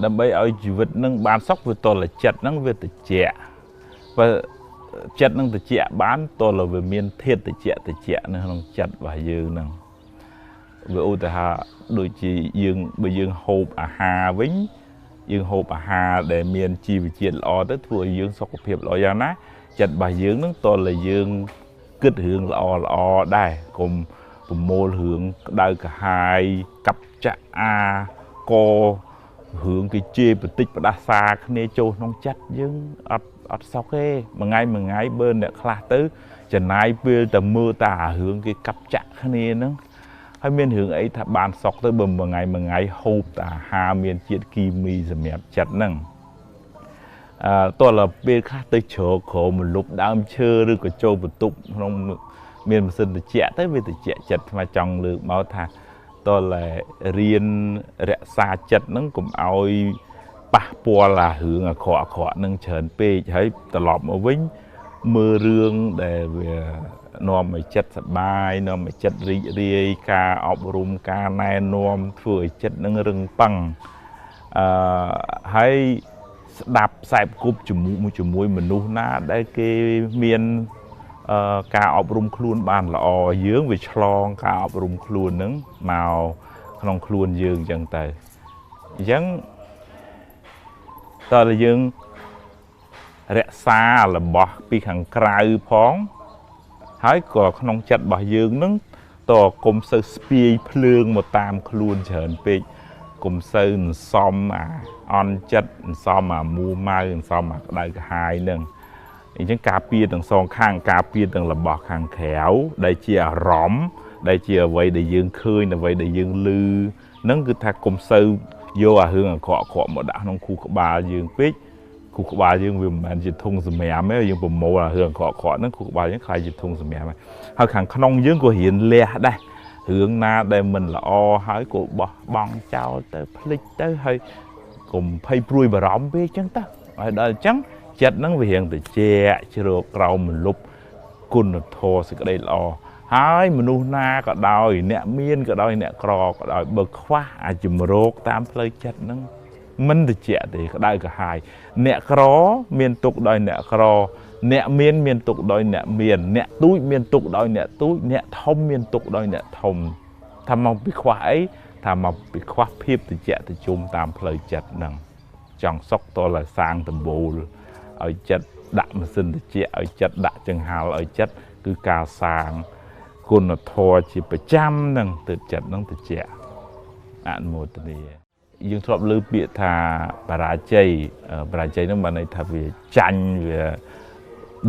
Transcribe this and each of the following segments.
ដើម្បីឲ្យជីវិតនឹងបានសុខវាតលចិត្តនឹងវាតិចបើចិត្តនឹងតិចបានតលវាមានធាតុតិចតិចនៅក្នុងចិត្តរបស់យើងនឹងវាឧទាហរណ៍ដូចជាយើងបើយើងហូបអាហារវិញយើងហូបអាហារដែលមានជីវជាតិល្អទៅធ្វើឲ្យយើងសុខភាពល្អយ៉ាងណាចិត្តរបស់យើងនឹងតលយើងគិតរឿងល្អល្អដែរកុំប្រមូលរឿងក្តៅក្រហាយកាប់ចាក់អាករឿងគេជេរបតិចផ្ដាសាគ្នាចូលក្នុងចិត្តយើងអត់សុខទេមួយថ្ងៃមួយថ្ងៃបើអ្នកខ្លះទៅចំណាយពេលតែមើលតារឿងគេកាប់ចាក់គ្នាហ្នឹងហើយមានរឿងអីថាបានសុខទៅបើមួយថ្ងៃមួយថ្ងៃហូបតែអាហារមានជាតិគីមីសម្រាប់ចិត្តហ្នឹងតើដល់ពេលខ្លះទៅជ្រកក្រោមម្លប់ដើមឈើឬក៏ចូលបន្ទប់ក្នុងមានម៉ាស៊ីនត្រជាក់ទៅវាត្រជាក់ចិត្តថ្មចង់លើកមកថាតើរៀនរក្សាចិត្តហ្នឹងកុំឲ្យប៉ះពាល់អារឿងអាក្រក់អាក្រក់នឹងច្រើនពេកហើយត្រឡប់មកវិញមើលរឿងដែលវានាំឲ្យចិត្តសប្បាយនាំឲ្យចិត្តរីករាយការអប់រំការណែនាំធ្វើឲ្យចិត្តនឹងរឹងប៉ឹងហើយស្ដាប់ខ្សែគប់ជាមួយមនុស្សណាដែលគេមានការអប់រំខ្លួនបានល្អយើងវាឆ្លងការអប់រំខ្លួននឹងមកក្នុងខ្លួនយើងអញ្ចឹងទៅអញ្ចឹងតើយើងរក្សារបស់ពីខាងក្រៅផងហើយក៏ក្នុងចិត្តរបស់យើងនឹងតើកុំសូវស្ពាយភ្លើងមកតាមខ្លួនច្រើនពេកកុំសូវអន្សំអាអន់ចិត្តអន្សំអាមួម៉ៅអន្សំអាក្តៅក្រហាយនឹងអញ្ចឹងការពារទាំងសងខាងការពារទាំងរបស់ខាងក្រៅដែលជាអារម្មណ៍ដែលជាអ្វីដែលយើងឃើញអ្វីដែលយើងឮនឹងគឺថាកុំសូវយកអារឿងអាក្រក់អាក្រក់មកដាក់ក្នុងខួរក្បាលយើងពេកខួរក្បាលយើងវាមិនមែនជាធុងសម្រាមទេយើងប្រមូលអារឿងអាក្រក់អាក្រក់ហ្នឹងខួរក្បាលយើងខ្លាយជាធុងសម្រាមហើយខាងក្នុងយើងក៏រៀនលះដែររឿងណាដែលមិនល្អហើយក៏បោះបង់ចោលទៅភ្លេចទៅហើយកុំភ័យព្រួយបារម្ភពេកអញ្ចឹងទៅហើយដល់អញ្ចឹងចិត្តហ្នឹងវារៀងត្រជាក់ជ្រកក្រោមម្លប់គុណធម៌សេចក្តីល្អហើយមនុស្សណាក៏ដោយអ្នកមានក៏ដោយអ្នកក្រក៏ដោយបើខ្វះអាជំរកតាមផ្លូវចិត្តហ្នឹងមិនត្រជាក់ទេក្តៅក្រហាយអ្នកក្រមានទុកដោយអ្នកក្រអ្នកមានមានទុកដោយអ្នកមានអ្នកទូចមានទុកដោយអ្នកទូចអ្នកធំមានទុកដោយអ្នកធំថាមកពីខ្វះអីថាមកពីខ្វះភាពត្រជាក់ត្រជុំតាមផ្លូវចិត្តហ្នឹងចង់សុខតលឲ្យសាងដំបូលឲ្យចិត្តដាក់ម៉ាស៊ីនត្រជាក់ឲ្យចិត្តដាក់ចង្ហាល់ឲ្យចិត្តគឺការសាងគុណធម៌ជាប្រចាំហ្នឹងទើបចិត្តហ្នឹងត្រជាក់អនុមោទនាយើងធ្លាប់លើពាក្យថាបរាជ័យបរាជ័យហ្នឹងបានន័យថាវាចាញ់វា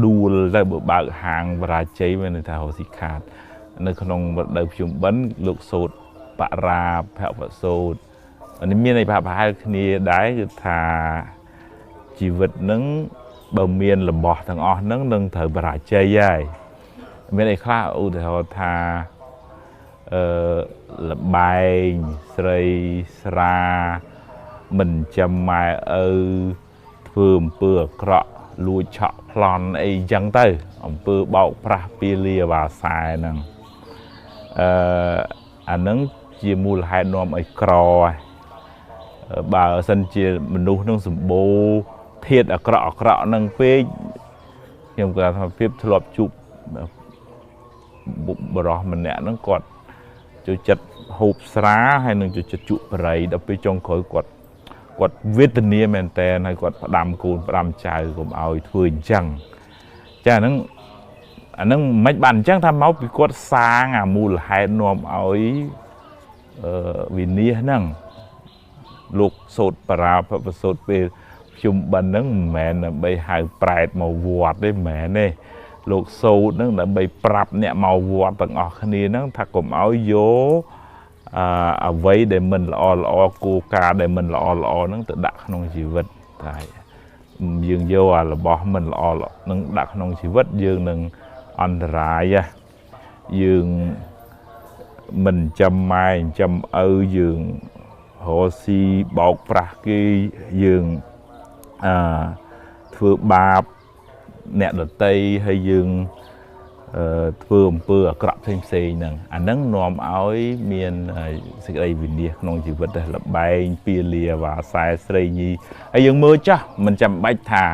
ដួលទៅបើបើកហាងបរាជ័យមានន័យថារកស៊ីខាតនៅក្នុងរដូវភ្ជុំបិណ្ឌលោកសូត្របរាភវសូត្រនេះមានន័យប្រហែលគ្នាដែរគឺថាជីវិតហ្នឹងបើមានរបស់ទាំងអស់ហ្នឹងនឹងត្រូវបរាជ័យហើយមានអីខ្លះឧទាហរណ៍ថាលបែងស្រីស្រាមិនចាំម៉ែឪធ្វើអំពើអាក្រក់លួចឆក់ប្លន់អីចឹងទៅអំពើបោកប្រាស់ពីលាវ៉ាសែហ្នឹងអាហ្នឹងជាមូលហេតុនាំឲ្យក្របើសិនជាមនុស្សនឹងសម្បូរធាតុអាក្រក់អាក្រក់ហ្នឹងពេកខ្ញុំគាត់ថាភាពធ្លាប់ជួបបរោះម្នាក់ហ្នឹងគាត់ចូលចិត្តហូបស្រាហើយនឹងចូលចិត្តជក់បរិយដល់ពេលចុងក្រោយគាត់វេទនាមែនតើហើយគាត់ផ្ដាំកូនផ្ដាំចៅកុំឲ្យធ្វើអញ្ចឹងចាអាហ្នឹងមិនបានអញ្ចឹងថាមកពីគាត់សាងអាមូលហេតុនាំឲ្យវិនាសហ្នឹងលោកសូត្របរាភវសូត្រពេលភ្ជុំបិណ្ឌហ្នឹងមិនមែនដើម្បីហៅប្រែតមកវត្តទេមិនមែនទេលោកសូត្រហ្នឹងដើម្បីប្រាប់អ្នកមកវត្តទាំងអស់គ្នាហ្នឹងថាកុំឲ្យយកអ្វីដែលមិនល្អល្អគោលការណ៍ដែលមិនល្អល្អហ្នឹងទៅដាក់ក្នុងជីវិតតែយើងយកអារបស់មិនល្អនឹងដាក់ក្នុងជីវិតយើងនឹងអន្តរាយយើងមិនចាំម៉ែចាំឪយើងរកស៊ីបោកប្រាស់គេយើងធ្វើបាបអ្នកដតីហើយយើង ធ្វើអំពើអាក្រក់ផ្សេងផ្សេងហ្នឹងអាហ្នឹងនាំឲ្យមានសេចក្តីវិនាសក្នុងជីវិតដែរលបែងពាលាវ៉ាសែស្រីញីហើយយើងមើលចាស់មិនចាំបាច់ថា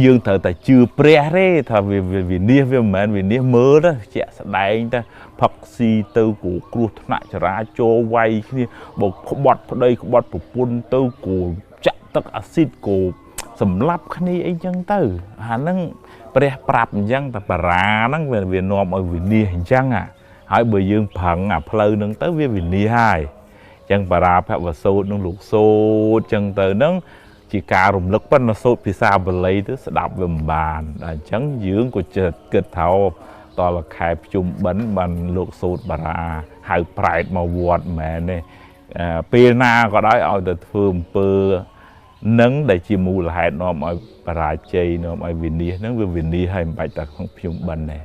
យើងត្រូវតែជឿព្រះទេថាវាវិនាសវាមិនមែនវិនាសមើលទៅជាក់ស្ដែងទៅផឹកស៊ីទៅគូគ្រោះថ្នាក់ចរាចរណ៍វាយគ្នាបើក្បត់ប្តីក្បត់ប្រពន្ធទៅគូចាក់ទឹកអាស៊ីតគូសម្លាប់គ្នាអីចឹងទៅអាហ្នឹងព្រះប្រាប់អញ្ចឹងតែបារាហ្នឹងវានាំឲ្យវិនាសអញ្ចឹងហើយបើយើងប្រឹងអាផ្លូវហ្នឹងទៅវាវិនាសហើយអញ្ចឹងបារាភវសូត្រនឹងលោកសូត្រអញ្ចឹងទៅហ្នឹងជាការរំលឹកប៉ុន្តែសូត្រភាសាបាលីទៅស្ដាប់វាមិនបានអញ្ចឹងយើងក៏ចិត្តគិតថាតលខែភ្ជុំបិណ្ឌបានលោកសូត្របារាហៅប្រែតមកវត្តមែនទេពេលណាក៏ដោយឲ្យទៅធ្វើអំពើនឹងដែលជាមូលហេតុនាំឲ្យបរាជ័យនាំឲ្យវិនាសហ្នឹងវាវិនាសហើយមិនបាច់តែក្នុងភ្ជុំបិណ្ឌទេ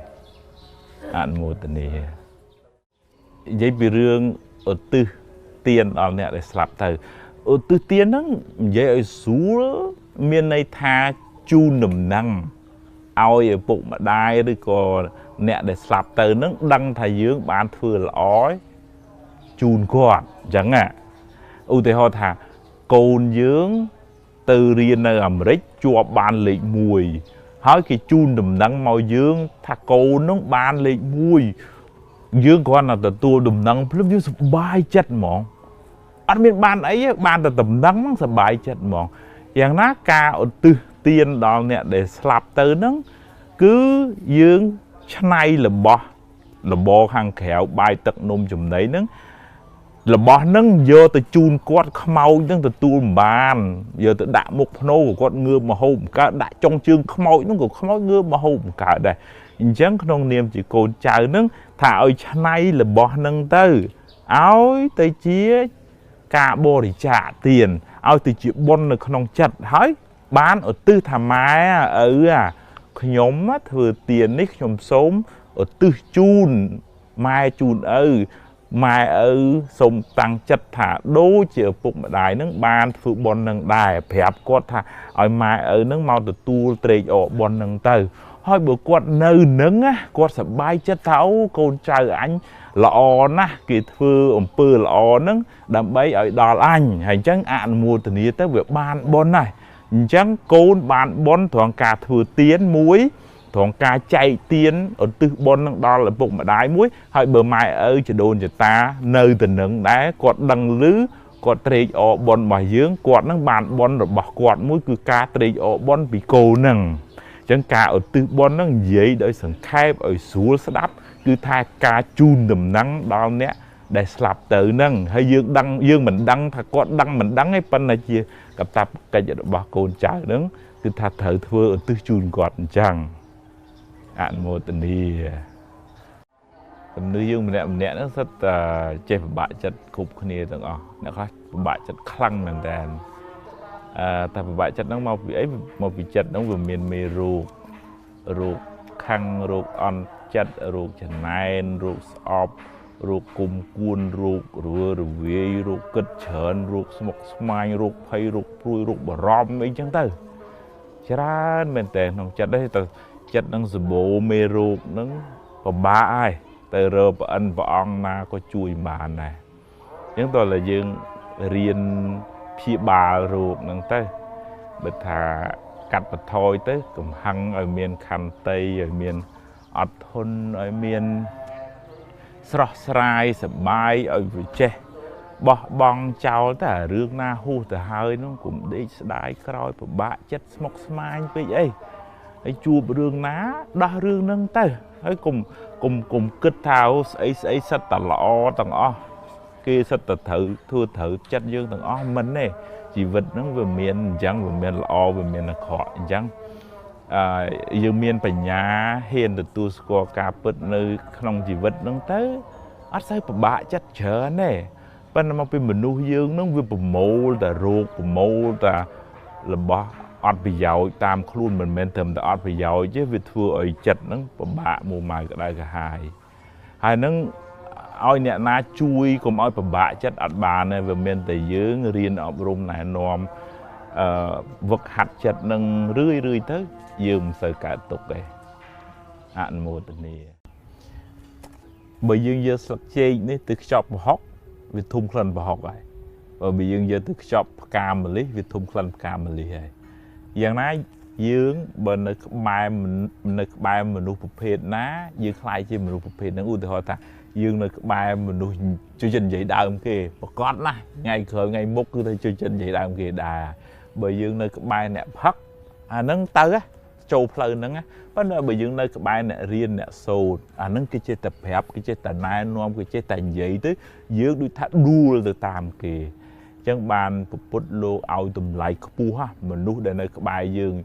អនុមោទនានិយាយពីរឿងឧទ្ទិសទានដល់អ្នកដែលស្លាប់ទៅឧទ្ទិសទានហ្នឹងនិយាយឲ្យស្រួលមានន័យថាជូនដំណឹងឲ្យឪពុកម្ដាយឬក៏អ្នកដែលស្លាប់ទៅហ្នឹងដឹងថាយើងបានធ្វើល្អជូនគាត់អញ្ចឹងណាឧទាហរណ៍ថាកូនយើងទៅរៀននៅអាមេរិកជាប់បានលេខ1ហើយគេជូនដំណឹងមកយើងថាកូនហ្នឹងបានលេខ1យើងគ្រាន់តែទទួលដំណឹងភ្លាមយើងសប្បាយចិត្តហ្មងអត់មានបានអីទេបានតែដំណឹងហ្នឹងសប្បាយចិត្តហ្មងយ៉ាងណាការឧទ្ទិសទានដល់អ្នកដែលស្លាប់ទៅហ្នឹងគឺយើងឆ្នៃរបស់របរខាងក្រៅបាយទឹកនំចំណីហ្នឹងរបស់ហ្នឹងយកទៅជូនគាត់ខ្មោចហ្នឹងទទួលមិនបានយកទៅដាក់មុខភ្នោក៏គាត់ងើបមកហូបមិនកើតដាក់ចុងជើងខ្មោចហ្នឹងក៏ខ្មោចងើបមកហូបមិនកើតដែរអញ្ចឹងក្នុងនាមជាកូនចៅហ្នឹងថាឲ្យឆ្នៃរបស់ហ្នឹងទៅឲ្យទៅជាការបរិច្ចាគទានឲ្យទៅជាបុណ្យនៅក្នុងចិត្តហើយបានឧទ្ទិសថាម៉ែឪខ្ញុំធ្វើទាននេះខ្ញុំសូមឧទ្ទិសជូនម៉ែជូនឪម៉ែឪសូមតាំងចិត្តថាដូចជាឪពុកម្ដាយនឹងបានធ្វើបុណ្យនឹងដែរប្រាប់គាត់ថាឲ្យម៉ែឪនឹងមកទទួលត្រេកអរបុណ្យនឹងទៅហើយបើគាត់នៅនឹងគាត់សប្បាយចិត្តថាអូកូនចៅអញល្អណាស់គេធ្វើអំពើល្អនឹងដើម្បីឲ្យដល់អញហើយអញ្ចឹងអនុមោទនាទៅវាបានបុណ្យហើយអញ្ចឹងកូនបានបុណ្យត្រង់ការធ្វើទានមួយត្រង់ការចែកទានឧទ្ទិសបុណ្យនឹងដល់ឪពុកម្ដាយមួយហើយបើម៉ែឪចដូនចតានៅទៅនឹងដែរគាត់ដឹងឮគាត់ត្រេកអរបុណ្យរបស់យើងគាត់នឹងបានបុណ្យរបស់គាត់មួយគឺការត្រេកអរបុណ្យពីកូននឹងអញ្ចឹងការឧទ្ទិសបុណ្យនឹងនិយាយដោយសង្ខេបឲ្យស្រួលស្ដាប់គឺថាការជូនដំណឹងដល់អ្នកដែលស្លាប់ទៅនឹងហើយយើងដឹងយើងមិនដឹងថាគាត់ដឹងមិនដឹងទេប៉ុន្តែជាកាតព្វកិច្ចរបស់កូនចៅនឹងគឺថាត្រូវធ្វើឧទ្ទិសជូនគាត់អញ្ចឹងអនុមោទនាមនុស្សយើងម្នាក់ម្នាក់ហ្នឹងសិតតែចេះពិបាកចិត្តគ្រប់គ្នាទាំងអស់អ្នកខ្លះពិបាកចិត្តខ្លាំងមែនតើតែពិបាកចិត្តហ្នឹងមកពីអីមកពីចិត្តហ្នឹងវាមានមេរោគរោគខឹងរោគអន់ចិត្តរោគចំណែនរោគស្អប់រោគគុំគួនរោគរវើរវាយរោគគិតច្រើនរោគស្មុគស្មាញរោគភ័យរោគព្រួយរោគបារម្ភអីចឹងទៅច្រើនមែនតើក្នុងចិត្តទេតែចិត្តនឹងសម្បូរមេរោគនឹងពិបាកហើយទៅរកប្រអិនព្រះអង្គណាក៏ជួយបានដែរអញ្ចឹងតើយើងរៀនព្យាបាលរោគហ្នឹងទៅបើថាកាត់បន្ថយទៅកំហឹងឲ្យមានខន្តីឲ្យមានអត់ធន់ឲ្យមានស្រស់ស្រាយសប្បាយឲ្យវាចេះបោះបង់ចោលតែរឿងណាហួសទៅហើយនោះកុំដេកស្ដាយក្រោយពិបាកចិត្តស្មុគស្មាញពេកអីហើយជួបរឿងណាដោះរឿងហ្នឹងទៅហើយកុំកុំគិតថាអូស្អីស្អីសិតតែល្អទាំងអស់គេសិតតែត្រូវធ្វើត្រូវចិត្តយើងទាំងអស់មិនទេជីវិតហ្នឹងវាមានអញ្ចឹងវាមានល្អវាមានអាក្រក់អញ្ចឹងយើងមានបញ្ញាហ៊ានទទួលស្គាល់ការពិតនៅក្នុងជីវិតហ្នឹងទៅអត់សូវពិបាកចិត្តច្រើនទេប៉ុន្តែមកពីមនុស្សយើងហ្នឹងវាប្រមូលតែរោគប្រមូលតែរបស់អត់ប្រយោជន៍តាមខ្លួនមិនមែនត្រឹមតែអត់ប្រយោជន៍ទេវាធ្វើឲ្យចិត្តហ្នឹងពិបាកមួម៉ៅក្តៅក្រហាយហើយហ្នឹងឲ្យអ្នកណាជួយកុំឲ្យពិបាកចិត្តអត់បានទេវាមានតែយើងរៀនអប់រំណែនាំវឹកហាត់ចិត្តនឹងរឿយរឿយទៅយើងមិនសូវកើតទុកទេ អនុមោទនាបើយើងយកស្លឹកចេកនេះទៅខ្ចប់ប្រហុកវាធំក្លិនប្រហុកហើយបើយើងយកទៅខ្ចប់ផ្កាម្លិះវាធំក្លិនផ្កាម្លិះហើយយ៉ាងណាយើងបើនៅក្បែរមនុស្សប្រភេទណាយើងខ្លាយជាមនុស្សប្រភេទហ្នឹងឧទាហរណ៍ថាយើងនៅក្បែរមនុស្សជួយចិត្តនិយាយដើមគេប្រកាសណាស់ថ្ងៃក្រោយថ្ងៃមុខគឺទៅជួយចិត្តនិយាយដើមគេដែរបើយើងនៅក្បែរអ្នកផឹកអាហ្នឹងទៅចូលផ្លូវហ្នឹងប៉ុន្តែបើយើងនៅក្បែរអ្នករៀនអ្នកសូត្រអាហ្នឹងគេចេះតែប្រាប់គេចេះតែណែនាំគេចេះតែនិយាយទៅយើងដូចថាដួលទៅតាមគេអញ្ចឹងបានពុទ្ធលោកឲ្យតម្លៃខ្ពស់មនុស្សដែលនៅក្បែរយើង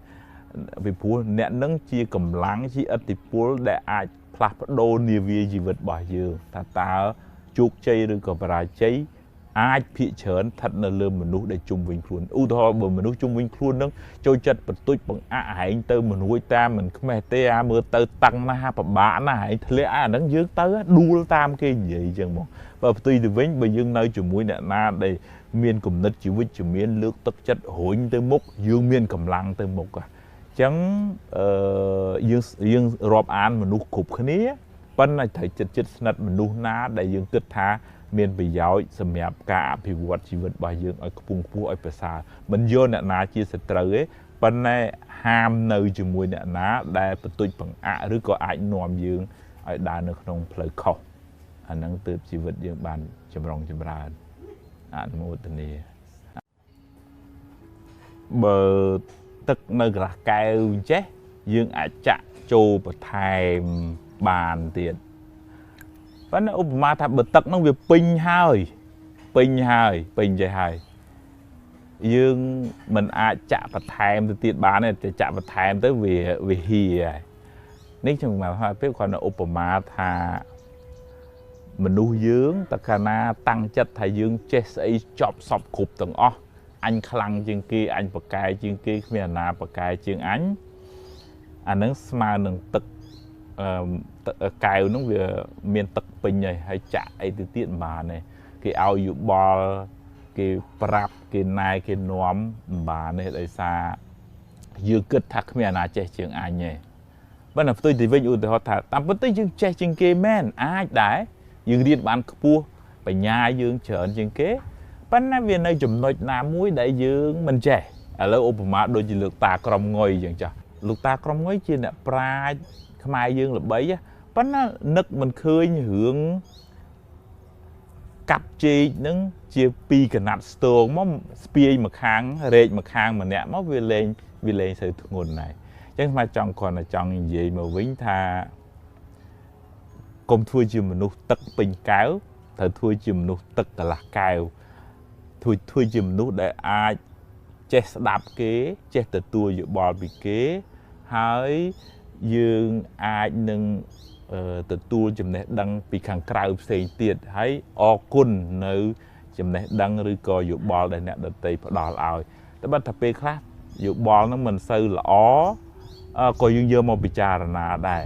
ពីព្រោះអ្នកនឹងជាកម្លាំងជាឥទ្ធិពលដែលអាចផ្លាស់ប្ដូរនាវាជីវិតរបស់យើងថាតើជោគជ័យឬក៏បរាជ័យអាចភាគច្រើនស្ថិតនៅលើមនុស្សដែលជុំវិញខ្លួនឧទាហរណ៍បើមនុស្សជុំវិញខ្លួននឹងចូលចិត្តបន្ទុចបង្អាក់ឯងទៅមនុស្សតាមមិនខ្មេះទេអាមើលទៅតឹងណាស់ពិបាកណាស់ឯងធ្លាក់អាហ្នឹងយើងទៅដួលតាមគេនិយាយអញ្ចឹងហ្មងបើផ្ទុយទៅវិញបើយើងនៅជាមួយអ្នកណាដែលមានគំនិតជីវិតជំនាញលើកទឹកចិត្តរុញទៅមុខយើងមានកម្លាំងទៅមុខអញ្ចឹងយើងរាប់អានមនុស្សគ្រប់គ្នាប៉ុន្តែត្រូវចិត្តស្និទ្ធមនុស្សណាដែលយើងគិតថាមានប្រយោជន៍សម្រាប់ការអភិវឌ្ឍជីវិតរបស់យើងឲ្យខ្ពង់ខ្ពស់ឲ្យប្រសើរមិនយកអ្នកណាជាសត្រូវទេប៉ុន្តែហាមនៅជាមួយអ្នកណាដែលបន្ទុចបង្អាក់ឬក៏អាចនាំយើងឲ្យដើរនៅក្នុងផ្លូវខុសអាហ្នឹងទើបជីវិតយើងបានចម្រុងចម្រើនអនុមោទនាបើទឹកនៅកន្លះកែវអញ្ចេះយើងអាចចាក់ចូលបន្ថែមបានទៀតប៉ុន្តែឧបមាថាបើទឹកហ្នឹងវាពេញហើយពេញចេះហើយយើងមិនអាចចាក់បន្ថែមទៅទៀតបានទេតែចាក់បន្ថែមទៅវាហៀហើយនេះខ្ញុំមកថាពេលគ្រាន់តែឧបមាថាមនុស្សយើងតើកាលណាតាំងចិត្តថាយើងចេះស្អីចប់សពគ្រប់ទាំងអស់អញខ្លាំងជាងគេអញប្រកែជាងគេគ្មានអាណាប្រកែជាងអញអាហ្នឹងស្មើនឹងទឹកកែវហ្នឹងវាមានទឹកពេញហើយចាក់អីទៅទៀតមិនបានទេគេឲ្យយោបល់គេប្រាប់គេណែគេនាំមិនបានទេដោយសារយើងគិតថាគ្មានអាណាចេះជាងអញទេបើនៅផ្ទុយទៅវិញឧទាហរណ៍ថាតាមពិតទៅយើងចេះជាងគេមែនអាចដែរយើងរៀនបានខ្ពស់បញ្ញាយើងច្រើនជាងគេប៉ុន្តែវានៅចំណុចណាមួយដែលយើងមិនចេះឥឡូវឧបមាដូចជាលោកតាក្រមងុយអញ្ចឹងចាស់លោកតាក្រមងុយជាអ្នកប្រាជ្ញខ្មែរយើងល្បីប៉ុន្តែនឹកមិនឃើញរឿងកាប់ចេកនឹងជាពីរកណាត់ស្ទងមកស្ពាយមួយខាងរែកមួយខាងម្នាក់មកវាលែងសូវធ្ងន់ដែរអញ្ចឹងខ្ញុំចង់គ្រាន់តែចង់និយាយមកវិញថាកុំធ្វើជាមនុស្សទឹកពេញកែវត្រូវធ្វើជាមនុស្សទឹកកន្លះកែវធ្វើជាមនុស្សដែលអាចចេះស្ដាប់គេចេះទទួលយោបល់ពីគេហើយយើងអាចនឹងទទួលចំណេះដឹងពីខាងក្រៅផ្សេងទៀតហើយអរគុណនៅចំណេះដឹងឬក៏យោបល់ដែលអ្នកដទៃផ្ដល់ឲ្យតែបើថាពេលខ្លះយោបល់ហ្នឹងមិនសូវល្អក៏យើងយកមកពិចារណាដែរ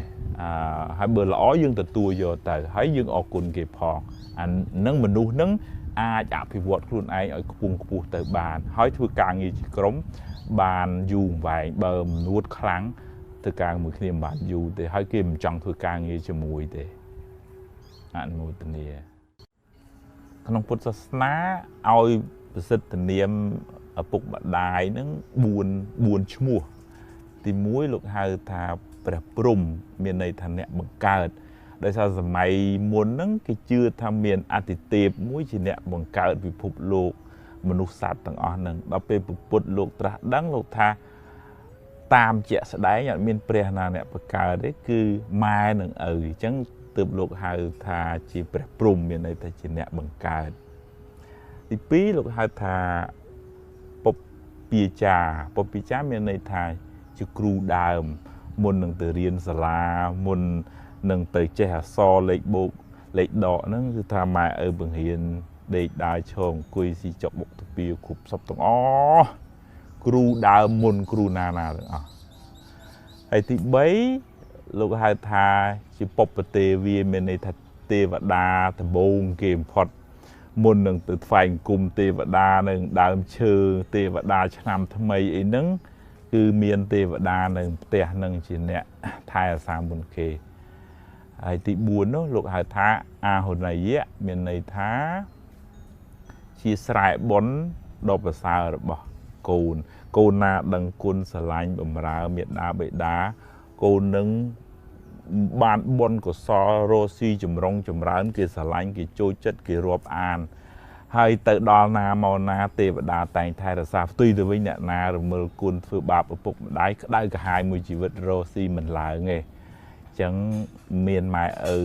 ហើយបើល្អយើងទទួលយកទៅហើយយើងអរគុណគេផងអានឹងមនុស្សហ្នឹងអាចអភិវឌ្ឍខ្លួនឯងឲ្យខ្ពង់ខ្ពស់ទៅបានហើយធ្វើការងារជាក្រុមបានយូរអង្វែងបើមនុស្សខ្លាំងធ្វើការមួយគ្នាមិនបានយូរទេហើយគេមិនចង់ធ្វើការងារជាមួយទេអនុមោទនាក្នុងពុទ្ធសាសនាឲ្យប្រសិទ្ធនាមឪពុកម្ដាយនឹង4ឈ្មោះទី1លោកហៅថាព្រះព្រហ្មមានន័យថាអ្នកបង្កើតដោយសារសម័យមុនហ្នឹងគេជឿថាមានអតិទេពមួយជាអ្នកបង្កើតពិភពលោកមនុស្សសត្វទាំងអស់ហ្នឹងដល់ពេលពុទ្ធលោកត្រាស់ដឹងលោកថាតាមជាក់ស្ដែងអត់មានព្រះណាអ្នកបង្កើតទេគឺម៉ែនិងឪអញ្ចឹងទើបលោកហៅថាជាព្រះព្រហ្មមានន័យថាជាអ្នកបង្កើតទី2លោកហៅថាពពាចាពពាចាមានន័យថាជាគ្រូដើមមុននឹងទៅរៀនសាលាមុននឹងទៅចេះអក្សរលេខបូកលេខដកហ្នឹងគឺថាម៉ែឪបង្រៀនដេកដើរឈរអង្គុយស៊ីចុកបុកទៅពីគ្រប់សពទាំងអស់គ្រូដើមមុនគ្រូណាណាទាំងអស់ហើយទី3លោកហៅថាជាពពទេវាមានន័យថាទេវតាដំបូងគេបំផុតមុននឹងទៅថ្វាយអង្គមទេវតានៅដើមឈើទេវតាឆ្នាំថ្មីអីហ្នឹង គឺមានទេវតានៅផ្ទះនឹងជាអ្នកថែអាសាមុនគេហើយទី4នោះលោកហៅថាអាហុណយៈមានន័យថាជាស្រែបុណ្យដ៏ប្រសើររបស់កូនកូនណាដឹងគុណស្រឡាញ់បំរើមេដាបេដាកូននឹងបានបុណ្យកុសលរស់ស៊ីចម្រុងចម្រើនគេស្រឡាញ់គេចូលចិត្តគេរាប់អានហើយទៅដល់ណាមកណាទេវតាតែងថែរក្សាផ្ទុយទៅវិញអ្នកណារមិលគុណធ្វើបាបឪពុកម្ដាយក្តៅក្រហាយមួយជីវិតរស់ស៊ីមិនឡើងទេអញ្ចឹងមានម៉ែឪ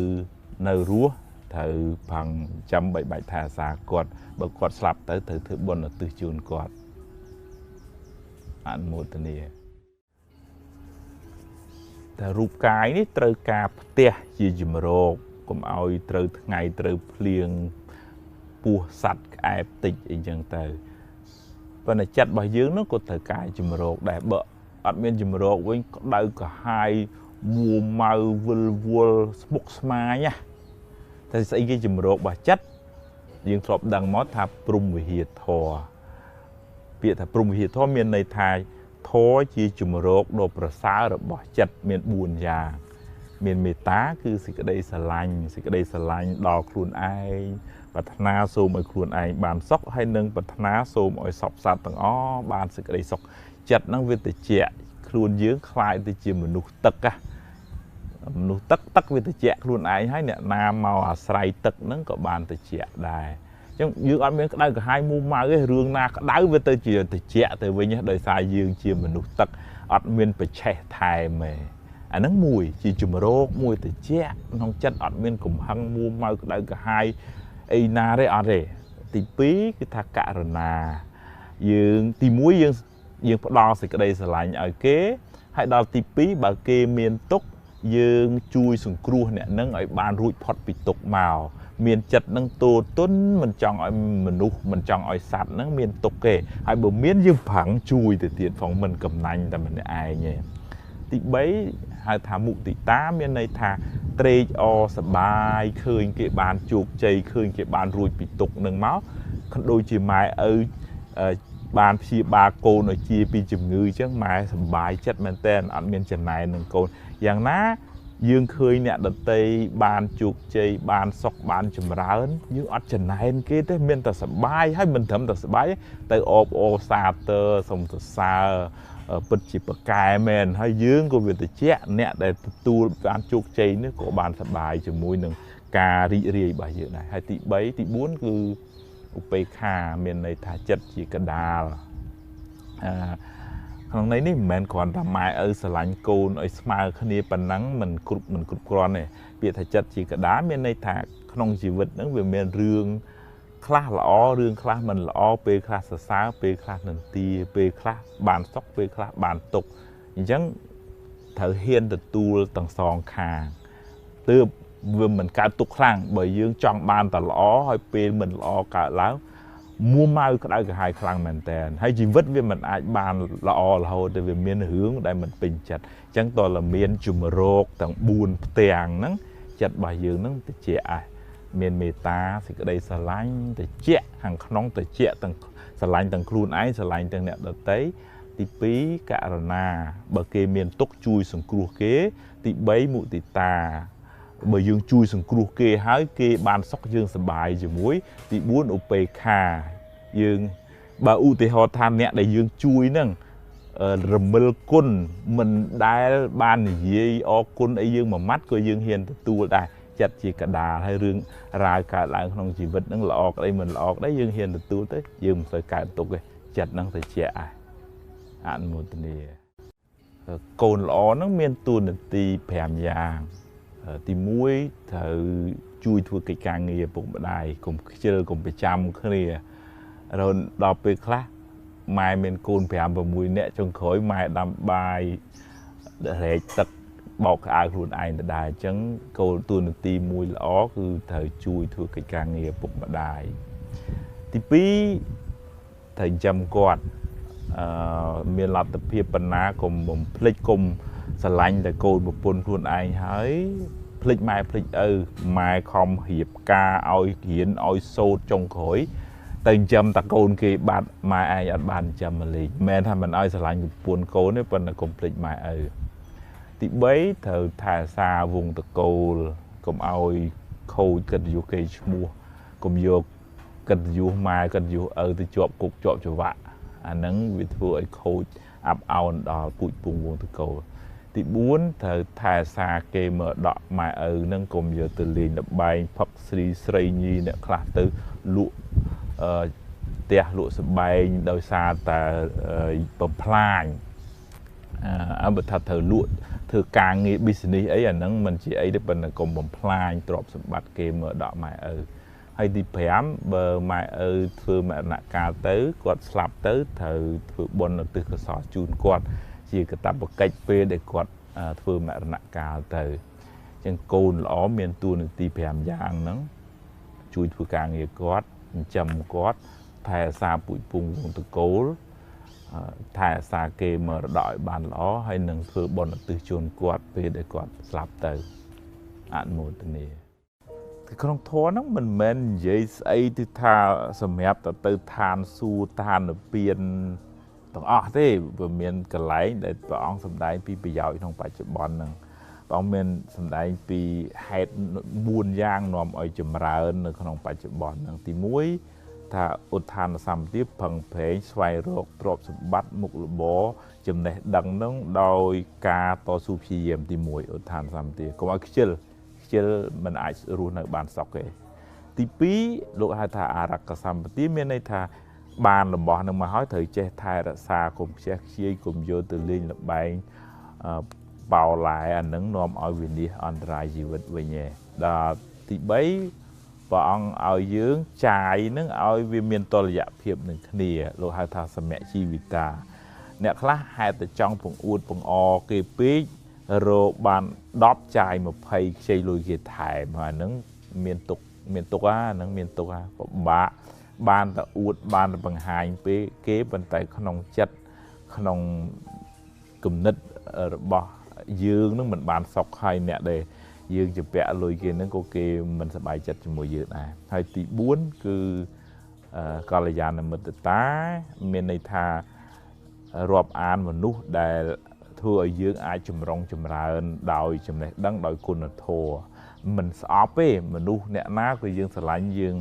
នៅរស់ត្រូវផឹងចាំបីបាច់ថែរក្សាគាត់បើគាត់ស្លាប់ទៅត្រូវធ្វើបុណ្យឧទ្ទិសជូនគាត់អនុមោទនាតែរូបកាយនេះត្រូវការផ្ទះជាជំរកកុំឲ្យត្រូវថ្ងៃត្រូវភ្លៀងពស់សត្វក្អែបតិចអីចឹងទៅប៉ុន្តែចិត្តរបស់យើងនោះក៏ត្រូវការជំរកដែរបើអត់មានជំរកវិញក្តៅក្រហាយមួម៉ៅវិលវល់ស្មុគស្មាញណាតែស្អីគេជំរករបស់ចិត្តយើងធ្លាប់ដឹងមកថាព្រហ្មវិហារធម៌ពាក្យថាព្រហ្មវិហារធម៌មានន័យថាធម៌ជាជំរកដ៏ប្រសើររបស់ចិត្តមាន4យ៉ាងមានមេត្តាគឺសេចក្តីស្រឡាញ់សេចក្តីស្រឡាញ់ដល់ខ្លួនឯងប្រាថ្នាសូមឲ្យខ្លួនឯងបានសុខហើយនឹងប្រាថ្នាសូមឲ្យសព្វសត្វទាំងអស់បានសេចក្តីសុខចិត្តហ្នឹងវាត្រជាក់ខ្លួនយើងคล้ายទៅជាមនុស្សទឹកណាមនុស្សទឹកទឹកវាត្រជាក់ខ្លួនឯងហើយអ្នកណាមកអាស្រ័យទឹកហ្នឹងក៏បានត្រជាក់ដែរអញ្ចឹងយើងអត់មានក្តៅក្រហាយមួម៉ៅទេរឿងណាក្តៅវាទៅជាត្រជាក់ទៅវិញដោយសារយើងជាមនុស្សទឹកអត់មានប្រឆេះថែមទេអាហ្នឹងមួយជាជំរកមួយត្រជាក់ក្នុងចិត្តអត់មានកំហឹងមួម៉ៅក្តៅក្រហាយអីណាទេអត់ទេទី2គឺថាករណាយើងទី1យើងផ្ដល់សេចក្តីស្រឡាញ់ឲ្យគេហើយដល់ទី2បើគេមានទុក្ខយើងជួយសង្គ្រោះអ្នកនឹងឲ្យបានរួចផុតពីទុក្ខមកមានចិត្តនឹងទោទុនមិនចង់ឲ្យមនុស្សមិនចង់ឲ្យសត្វនឹងមានទុក្ខទេហើយបើមានយើងប្រឹងជួយទៅទៀតផងមិនកំណាញ់តែម្នាក់ឯងទេទី3ហៅថាមុទិតាមានន័យថាត្រេកអរសប្បាយឃើញគេបានជោគជ័យឃើញគេបានរួចពីទុក្ខនឹងមកដូចជាម៉ែឪបានព្យាបាលកូនឲ្យជាពីជំងឺអញ្ចឹងម៉ែសប្បាយចិត្តមែនតើអត់មានចំណែននឹងកូនយ៉ាងណាយើងឃើញអ្នកដតីបានជោគជ័យបានសុខបានចម្រើនយើងអត់ចំណែនគេទេមានតែសប្បាយហើយមិនត្រឹមតែសប្បាយទៅអបអរសាទរសូមសរសើរពិតជាប្រកែមែនហើយយើងក៏វាត្រជាក់អ្នកដែលទទួលបានជោគជ័យនេះក៏បានសប្បាយជាមួយនឹងការរីករាយរបស់យើងដែរហើយទី3ទី4គឺឧបេក្ខាមានន័យថាចិត្តជាកដាលក្នុងន័យនេះមិនមែនគ្រាន់តែម៉ែឪស្រឡាញ់កូនឲ្យស្មើគ្នាប៉ុណ្ណឹងមិនគ្រប់គ្រាន់ទេពាក្យថាចិត្តជាកដាលមានន័យថាក្នុងជីវិតហ្នឹងវាមានរឿងខ្លះល្អរឿងខ្លះមិនល្អពេលខ្លះសរសើរពេលខ្លះនិន្ទាពេលខ្លះបានសុខពេលខ្លះបានទុក្ខអញ្ចឹងត្រូវហ៊ានទទួលទាំងសងខាងទើបវាមិនកើតទុក្ខខ្លាំងបើយើងចង់បានតែល្អហើយពេលមិនល្អកើតឡើងមួម៉ៅក្តៅក្រហាយខ្លាំងមែនតើហើយជីវិតវាមិនអាចបានល្អរហូតទេវាមានរឿងដែលមិនពេញចិត្តអញ្ចឹងតើមានជំរកទាំង4ផ្ទាំងហ្នឹងចិត្តរបស់យើងហ្នឹងត្រជាក់ឯងមានមេត្តាសេចក្តីស្រឡាញ់ត្រជាក់ខាងក្នុងត្រជាក់ទាំងស្រឡាញ់ទាំងខ្លួនឯងស្រឡាញ់ទាំងអ្នកដទៃទី2ករណាបើគេមានទុក្ខជួយសង្គ្រោះគេទី3មុទិតាបើយើងជួយសង្គ្រោះគេហើយគេបានសុខយើងសប្បាយជាមួយទី4ឧបេក្ខាយើងបើឧទាហរណ៍ថាអ្នកដែលយើងជួយហ្នឹងរមិលគុណមិនដែលបាននិយាយអរគុណអីយើងមួយម៉ាត់ក៏យើងហ៊ានទទួលដែរចិត្តជាកដាលហើយរឿងរ៉ាវកើតឡើងក្នុងជីវិតហ្នឹងល្អក្តីមិនល្អក្តីយើងហ៊ានទទួលទៅយើងមិនសូវកើតទុក្ខទេចិត្តហ្នឹងទៅជាឯងអនុមោទនាកូនល្អហ្នឹងមានតួនាទី5យ៉ាងទី1ត្រូវជួយធ្វើកិច្ចការងារឪពុកម្ដាយកុំខ្ជិលកុំប្រចាំគ្នារហូតដល់ពេលខ្លះម៉ែមានកូន5 6នាក់ចុងក្រោយម៉ែដាំបាយរែកទឹកបោកក្អៅខ្លួនឯងទៅដែរអញ្ចឹងគោលតួនាទីមួយល្អគឺត្រូវជួយធ្វើកិច្ចការងារឪពុកម្ដាយទី2ត្រូវចាំគាត់មានលទ្ធភាពប៉ុណ្ណាកុំបំភ្លេចកុំស្រឡាញ់តែកូនប្រពន្ធខ្លួនឯងហើយភ្លេចម៉ែភ្លេចឪម៉ែខំរៀបការឲ្យរៀនឲ្យសូត្រចុងក្រោយ ទៅចិញ្ចឹមតាកូនគេបាត់ម៉ែឯងអត់បានចិញ្ចឹមមកលេងមិនមែនថាមិនឲ្យស្រឡាញ់ប្រពន្ធកូនទេប៉ុន្តែកុំភ្លេចម៉ែឪទី3ត្រូវថែសារវងតកូលកុំឲ្យខូចកិត្តិយសគេឈ្មោះកុំយកកិត្តិយសម៉ែកិត្តិយសឪទៅជាប់គុកជាប់ច្បាក់អាហ្នឹងវាធ្វើឲ្យខូចអាប់អោនដល់ពូជពងវងតកូលទី4ត្រូវថែសារគេមកដកម៉ែឪហ្នឹងកុំយកទៅលេងល្បែងផឹកស្រីស្រីញីអ្នកខ្លះទៅលក់ផ្ទះលក់សម្បែងដោយសារតែបំផ្លាញអើបើថាត្រូវលក់ធ្វើការងារ business អីអាហ្នឹងមិនជាអីទេប៉ុន្តែកុំបំផ្លាញទ្រព្យសម្បត្តិគេមកដកម៉ែឪហើយទី5បើម៉ែឪធ្វើមរណកាលទៅគាត់ស្លាប់ទៅត្រូវធ្វើបុណ្យឧទ្ទិសកុសលជូនគាត់ជាកាតព្វកិច្ចពេលដែលគាត់ធ្វើមរណកាលទៅអញ្ចឹងកូនល្អមានតួនាទី5យ៉ាងហ្នឹងជួយធ្វើការងារគាត់ចិញ្ចឹមគាត់ថែរក្សាពូជពងវងតកូលថែរក្សាគេមរតកឲ្យបានល្អហើយនឹងធ្វើបុណ្យឧទ្ទិសជូនគាត់ពេលដែលគាត់ស្លាប់ទៅអនុមោទនាក្នុងធម៌ហ្នឹងមិនមែននិយាយស្អីទៅថាសម្រាប់ទៅឋានសួគ៌ឋាននិព្វានទាំងអស់ទេវាមានកន្លែងដែលព្រះអង្គសម្ដែងពីប្រយោជន៍ក្នុងបច្ចុប្បន្នហ្នឹងព្រះអង្គមានសម្ដែងពីហេតុ4យ៉ាងនាំឲ្យចម្រើននៅក្នុងបច្ចុប្បន្នហ្នឹងទី1ថាឧទ្ធានសម្បទាប្រឹងប្រែងស្វែងរកទ្រព្យសម្បត្តិមុខរបរចំណេះដឹងហ្នឹងដោយការតស៊ូព្យាយាមទី1ឧទ្ធានសម្បទាកុំឲ្យខ្ជិលខ្ជិលមិនអាចរស់នៅបានសុខទេទី2លោកហៅថាអារក្ខសម្បទាមានន័យថាបានរបស់នឹងមកហើយត្រូវចេះថែរក្សាកុំខ្ជះខ្ជាយកុំយកទៅលេងល្បែងបោឡែអានឹងនាំឲ្យវិនាសអន្តរាយជីវិតវិញឯងដល់ទី3ព្រះអង្គឲ្យយើងចាយនឹងឲ្យវាមានតុល្យភាពនឹងគ្នាលោកហៅថាសមជីវិតាអ្នកខ្លះហេតុតែចង់ពង្អួតពង្អគេពេករកបាន10ចាយ20ខ្ចីលុយគេថែមហើយហ្នឹងមានទុកមានទុកអាហ្នឹងមានទុកអាពិបាកបានតែអួតបានតែបង្ហាញពេកគេប៉ុន្តែក្នុងចិត្តក្នុងគំនិតរបស់យើងនឹងមិនបានសុខហើយអ្នកដែលយើងជំពាក់លុយគេនឹងក៏គេមិនសប្បាយចិត្តជាមួយយើងដែរហើយទី4គឺកល្យាណមិត្តតាមានន័យថារាប់អានមនុស្សដែលធ្វើឲ្យយើងអាចចម្រុងចម្រើនដោយចំណេះដឹងដោយគុណធម៌មិនស្អប់ទេមនុស្សអ្នកណាក៏យើងស្រឡាញ់យើង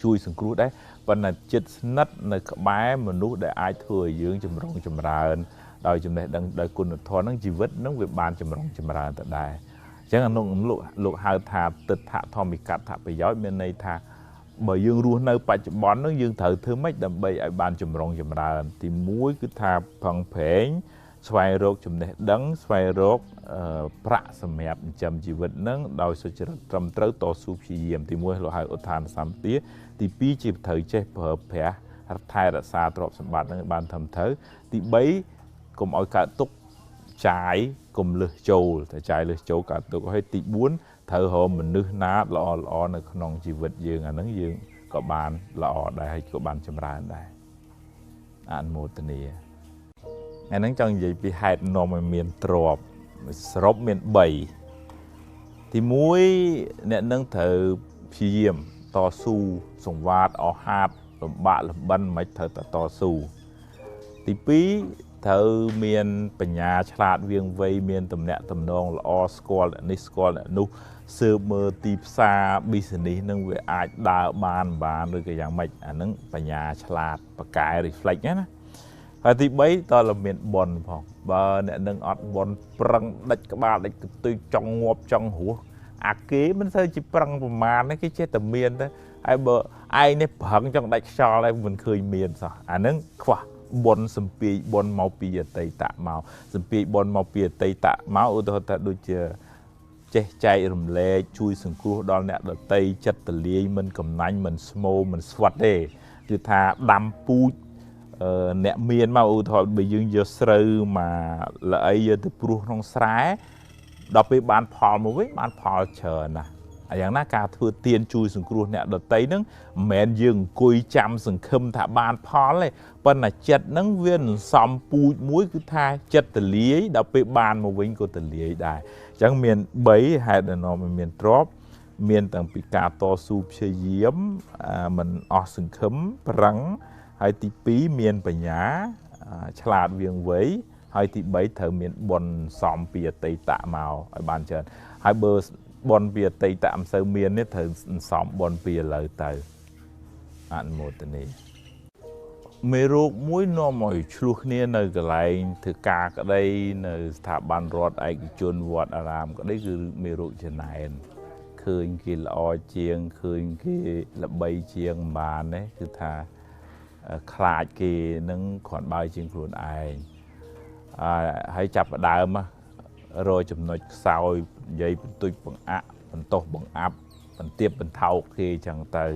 ជួយសង្គ្រោះដែរប៉ុន្តែចិត្តស្និទ្ធនៅក្បែរមនុស្សដែលអាចធ្វើឲ្យយើងចម្រុងចម្រើនដោយចំណេះដឹងដោយគុណធម៌ហ្នឹងជីវិតហ្នឹងវាបានចម្រុងចម្រើនទៅដែរអញ្ចឹងអនុលោកហៅថាទិដ្ឋធម្មិកដ្ឋប្រយោជន៍មានន័យថាបើយើងរស់នៅបច្ចុប្បន្នហ្នឹងយើងត្រូវធ្វើម៉េចដើម្បីឲ្យបានចម្រុងចម្រើនទី1គឺថាប្រឹងប្រែងស្វែងរកចំណេះដឹងស្វែងរកប្រាក់សម្រាប់ចិញ្ចឹមជីវិតហ្នឹងដោយសុចរិតត្រឹមត្រូវតស៊ូព្យាយាមទី1លោកហៅឧទ្ធានសម្បទាទី2ជាត្រូវចេះប្រើប្រាស់ថែរក្សាទ្រព្យសម្បត្តិហ្នឹងបានត្រឹមត្រូវទី3កុំឲ្យកើតទុកចាយកុំលើសចូលតែចាយលើសចូលកើតទុកហើយទី4ត្រូវរកមនុស្សណាល្អល្អនៅក្នុងជីវិតយើងអាហ្នឹងយើងក៏បានល្អដែរហើយក៏បានចម្រើនដែរអនុមោទនាថ្ងៃហ្នឹងចង់និយាយពីហេតុនាំឲ្យមានទ្រព្យសរុបមាន3ទី1អ្នកនឹងត្រូវព្យាយាមតស៊ូសង្វាតអហាតលំបាកលំបិនមិនត្រូវតែតស៊ូទី2ត្រូវមានបញ្ញាឆ្លាតវៀងវៃមានទំនាក់ទំនងល្អស្គាល់អ្នកនេះស្គាល់អ្នកនោះស៊ើបមើលទីផ្សារ business នឹងវាអាចដើរបានបានឬក៏យ៉ាងម៉េចអាហ្នឹងបញ្ញាឆ្លាតបកែ reflect ណាហើយទី3តើមានបុណ្យផងបើអ្នកនឹងអត់បុណ្យប្រឹងដាច់ក្បាលដាច់កន្ទុយចង់ងាប់ចង់រស់អាគេមិនសូវជាប្រឹងប្រមាណទេគេចេះតែមានទៅហើយបើឯងនេះប្រឹងចង់ដាច់ខ្យល់ហើយមិនឃើញមានសោះអាហ្នឹងខ្វះបុណ្យសំពាយបុណ្យមកពីអតីតមកសំពាយបុណ្យមកពីអតីតមកឧទាហរណ៍ថាដូចជាចេះចែករំលែកជួយសង្គ្រោះដល់អ្នកដទៃចិត្តទលាយមិនកំណាញ់មិនស្មោមិនស្វិតទេគឺថាដាំពូជអ្នកមានមកឧទាហរណ៍បើយើងយកស្រូវមកល្អីយកទៅព្រោះក្នុងស្រែដល់ពេលបានផលមកវិញបានផលច្រើនណាស់យ៉ាងណាការធ្វើទានជួយសង្គ្រោះអ្នកដទៃហ្នឹងមិនមែនយើងអង្គុយចាំសង្ឃឹមថាបានផលទេប៉ុន្តែចិត្តហ្នឹងវានឹងសំពូជមួយគឺថាចិត្តទលាយដល់ពេលបានមកវិញក៏ទលាយដែរអញ្ចឹងមាន3ហេតុដែលនាំឲ្យមានទ្រព្យ មានតាំងពីការតស៊ូព្យាយាមមិនអស់សង្ឃឹមប្រឹងហើយទី2មានបញ្ញាឆ្លាតវៀងវៃហើយទី3ត្រូវមានបុណ្យសំពីអតីតមកឲ្យបានច្រើនហើយបើបុណ្យពីអតីតមិនសូវមានទេត្រូវសំបុណ្យពីឥឡូវទៅអនុមោទនាមេរោគមួយនាំឲ្យឆ្លោះគ្នានៅកន្លែងធ្វើការក្តីនៅស្ថាប័នរដ្ឋឯកជនវត្តអារាមក្តីគឺមេរោគចំណែនឃើញគេល្អជាងឃើញគេល្បីជាងមិនបានទេគឺថាខ្លាចគេនឹងគ្រាន់បើជាងខ្លួនឯងហើយចាប់ផ្ដើមរកចំណុចខ្សោយនិយាយបន្ទុចបង្អាក់បន្ទោសបង្អាប់បន្ទាបបន្ថោកគេចឹងទៅ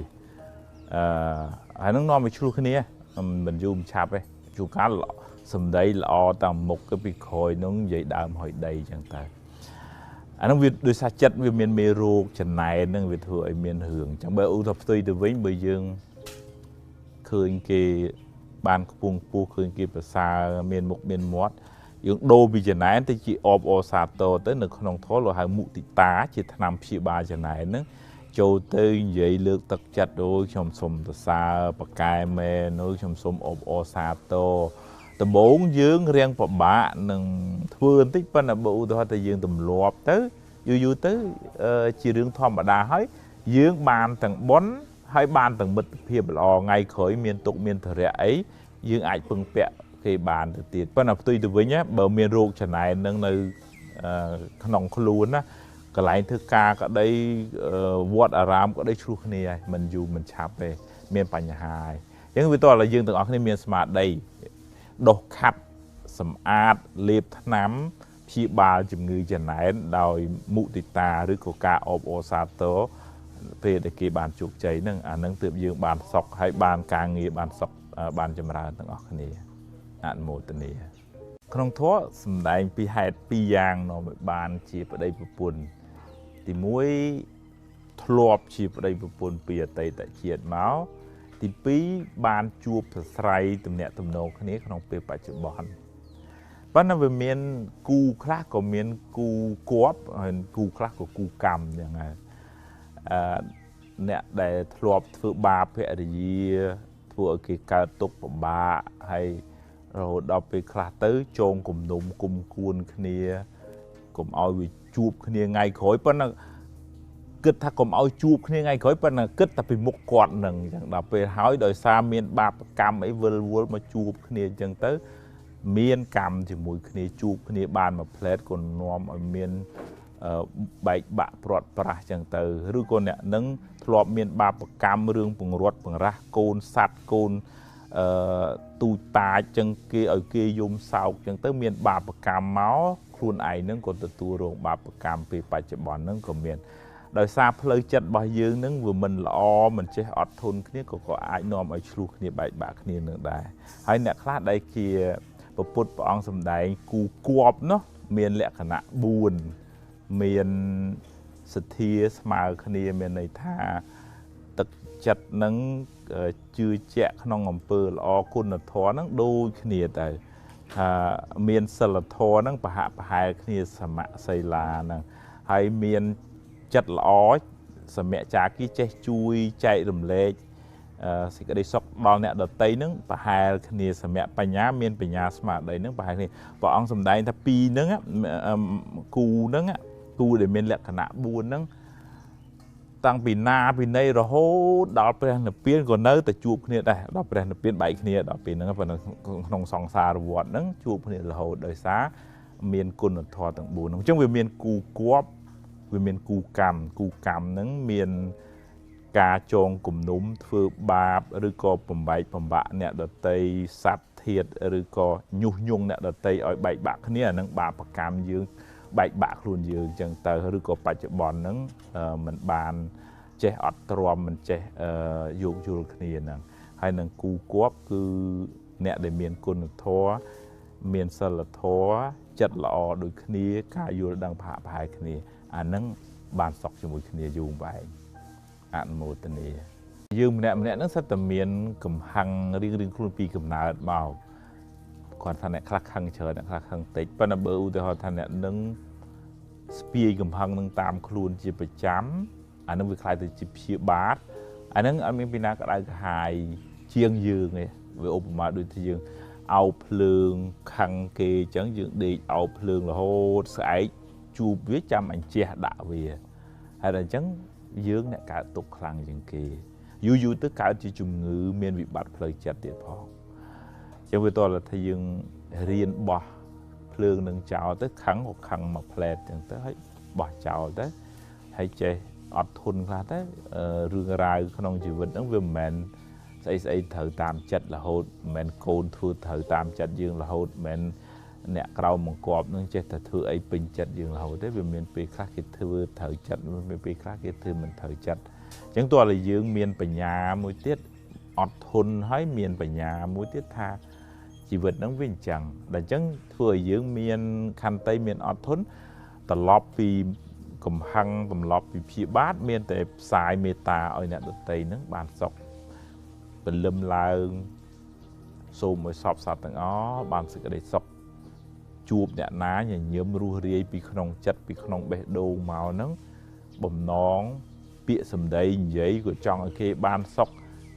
ហើយនឹងនាំឲ្យឆ្លោះគ្នាមិនយូរមិនឆាប់ទេជួនកាលសម្ដីល្អតាមមុខទៅពីក្រោយនឹងនិយាយដើមហុយដីចឹងទៅអានោះវាដោយសារចិត្តវាមានមេរោគចំណែននឹងវាធ្វើឲ្យមានរឿងចឹងបើឧទាហរណ៍ផ្ទុយទៅវិញបើយើងឃើញគេបានខ្ពង់ខ្ពស់ឃើញគេប្រសើរមានមុខមានមាត់យើងដូរពីចំណែនទៅជាអបអសាទរទៅនៅក្នុងធម៌លោកហៅមុទិតាជាថ្នាំព្យាបាលចំណែនហ្នឹងចូលទៅនិយាយលើកទឹកចិត្តអូយខ្ញុំសុំសរសើរបកែមែនអូយខ្ញុំសុំអបអសាទរដំបូងយើងរៀងពិបាកនឹងធ្វើបន្តិចប៉ុន្តែបើឧទាហរណ៍តែយើងទម្លាប់ទៅយូរយូរទៅជារឿងធម្មតាហើយយើងបានទាំងបុណ្យហើយបានទាំងមិត្តភាពល្អថ្ងៃក្រោយមានទុកមានធរៈអីយើងអាចពឹងពាក់គេបានទៅទៀតប៉ុន្តែផ្ទុយទៅវិញបើមានរោគចំណែននឹងនៅក្នុងខ្លួនណាកន្លែងធ្វើការក្តីវត្តអារាមក្តីឆ្លោះគ្នាហើយមិនយូរមិនឆាប់ទេមានបញ្ហាហើយអញ្ចឹងវាតោះឲ្យយើងទាំងអស់គ្នាមានស្មារតីដុសខាត់សម្អាតលេបថ្នាំព្យាបាលជំងឺចំណែនដោយមុទិតាឬក៏ការអបអរសាទរពេលដែលគេបានជោគជ័យហ្នឹងអាហ្នឹងទើបយើងបានសុខហើយបានការងារបានសុខបានចម្រើនទាំងអស់គ្នាអនុមោទនាក្នុងធម៌សម្ដែងពីហេតុពីរយ៉ាងនាំឲ្យបានជាប្តីប្រពន្ធទី1ធ្លាប់ជាប្តីប្រពន្ធពីអតីតជាតិមកទី2បានជួបប្រស្រ័យទំនាក់ទំនងគ្នាក្នុងពេលបច្ចុប្បន្នប៉ុន្តែវាមានគូខ្លះក៏មានគូគប់ហើយគូខ្លះក៏គូកម្មយ៉ាងហ្នឹងអ្នកដែលធ្លាប់ធ្វើបាបភរិយាធ្វើឲ្យគេកើតទុក្ខពិបាកហើយរហូតដល់ពេលខ្លះទៅចងគំនុំគុំគួនគ្នាកុំឲ្យវាជួបគ្នាថ្ងៃក្រោយប៉ុន្តែគិតថាកុំឲ្យជួបគ្នាថ្ងៃក្រោយប៉ុន្តែគិតតែពីមុខគាត់នឹងអញ្ចឹងដល់ពេលហើយដោយសារមានបាបកម្មអីវិលវល់មកជួបគ្នាអញ្ចឹងទៅមានកម្មជាមួយគ្នាជួបគ្នាបានមួយផ្លែតក៏នាំឲ្យមានបែកបាក់ព្រាត់ប្រាសចឹងទៅឬក៏អ្នកនឹងធ្លាប់មានបាបកម្មរឿងពង្រត់បង្រាស់កូនសัตว์កូនទូចតាចចឹងគេឲ្យគេយំសោកចឹងទៅមានបាបកម្មមកខ្លួនឯងនឹងក៏ទទួលរងបាបកម្មពេលបច្ចុប្បន្ននឹងក៏មានដោយសារផ្លូវចិត្តរបស់យើងនឹងវាមិនល្អមិនចេះអត់ធន់គ្នាក៏អាចនាំឲ្យឆ្លោះគ្នាបែកបាក់គ្នានឹងដែរហើយអ្នកខ្លះដែលជាពុទ្ធព្រះអង្គសម្ដែងគូគប់នោះមានលក្ខណៈ4មានសទ្ធាស្មើគ្នាមានន័យថាទឹកចិត្តនឹងជឿជាក់ក្នុងអំពើល្អគុណធម៌នឹងដូចគ្នាទៅថាមានសិលធម៌នឹងប្រហាក់ប្រហែលគ្នាសមសីលានឹងហើយមានចិត្តល្អសមចាគីចេះជួយចែករំលែកសេចក្តីសុខដល់អ្នកដទៃនឹងប្រហែលគ្នាសមបញ្ញាមានបញ្ញាស្មារតីនឹងប្រហែលគ្នាព្រះអង្គសម្ដែងថាពីរហ្នឹងគូហ្នឹងគូដែលមានលក្ខណៈ4ហ្នឹងតាំងពីណាពីណីរហូតដល់ព្រះនិព្វានក៏នៅតែជួបគ្នាដែរដល់ព្រះនិព្វានបែកគ្នាដល់ពេលហ្នឹងប៉ុន្តែក្នុងសង្សារវដ្តហ្នឹងជួបគ្នារហូតដោយសារមានគុណធម៌ទាំង4ហ្នឹងអញ្ចឹងវាមានគូគប់វាមានគូកម្មគូកម្មហ្នឹងមានការចងគំនុំធ្វើបាបឬក៏បំបែកបំបាក់អ្នកដតីសត្វធាតុឬក៏ញុះញង់អ្នកដតីឲ្យបែកបាក់គ្នាអានឹងបាបកម្មយើងបែកបាក់ខ្លួនយើងអញ្ចឹងទៅឬក៏បច្ចុប្បន្នហ្នឹងមិនបានចេះអត់ទ្រាំមិនចេះយោគយល់គ្នាហ្នឹងហើយនឹងគូគប់គឺអ្នកដែលមានគុណធម៌មានសិលធម៌ចិត្តល្អដូចគ្នាការយល់ដឹងប្រហាក់ប្រហែលគ្នាអានឹងបានសុខជាមួយគ្នាយូរវែងអនុមោទនាយើងម្នាក់ម្នាក់ហ្នឹងសិតតែមានកំហឹងរៀងៗខ្លួនពីកំណើតមកគាត់ថាអ្នកខ្លះខឹងច្រើនអ្នកខ្លះខឹងតិចប៉ុន្តែបើឧទាហរណ៍ថាអ្នកនឹងស្ពាយកំហឹងនឹងតាមខ្លួនជាប្រចាំ អានឹងវាខ្លាយទៅជាព្យាបាទអានឹងអត់មានពីណាក្តៅក្រហាយជាងយើងទេវាឧបមាដូចជាយើងអោបភ្លើងខឹងគេអញ្ចឹងយើងដេកអោបភ្លើងរហូតស្អែកជួបវាចាំអញ្ជះដាក់វាហើយដល់អញ្ចឹងយើងអ្នកកើតទុកខ្លាំងជាងគេយូរយូរទៅកើតជាជំងឺមានវិបត្តិផ្លូវចិត្តទៀតផងអញ្ចឹងវាតើថាយើងរៀនបោះភ្លើងនឹងចោលទៅខឹងក៏ខឹងមួយផ្លែតអញ្ចឹងទៅហើយបោះចោលទៅហើយចេះអត់ធន់ខ្លះទៅរឿងរ៉ាវក្នុងជីវិតហ្នឹងវាមិនមែនស្អីស្អីត្រូវតាមចិត្តរហូតមិនមែនកូនធ្វើត្រូវតាមចិត្តយើងរហូតមិនមែនអ្នកក្រៅបង្គាប់នឹងចេះតែធ្វើអីពេញចិត្តយើងរហូតទេវាមានពេលខ្លះគេធ្វើត្រូវចិត្តមានពេលខ្លះគេធ្វើមិនត្រូវចិត្តអញ្ចឹងតើឲ្យយើងមានបញ្ញាមួយទៀតអត់ធន់ហើយមានបញ្ញាមួយទៀតថាជីវិតហ្នឹងវាអញ្ចឹងដល់អញ្ចឹងធ្វើឲ្យយើងមានខន្តីមានអត់ធន់ត្រឡប់ពីកំហឹងត្រឡប់ពីព្យាបាទមានតែផ្សាយមេត្តាឲ្យអ្នកដទៃហ្នឹងបានសុខពលឹមឡើងសូមឲ្យសពសត្វទាំងអស់បានសេចក្តីសុខជួបអ្នកណាញញឹមរស់រាយពីក្នុងចិត្តពីក្នុងបេះដូងមកហ្នឹងបំណងពាក្យសម្ដីនិយាយក៏ចង់ឲ្យគេបានសុខ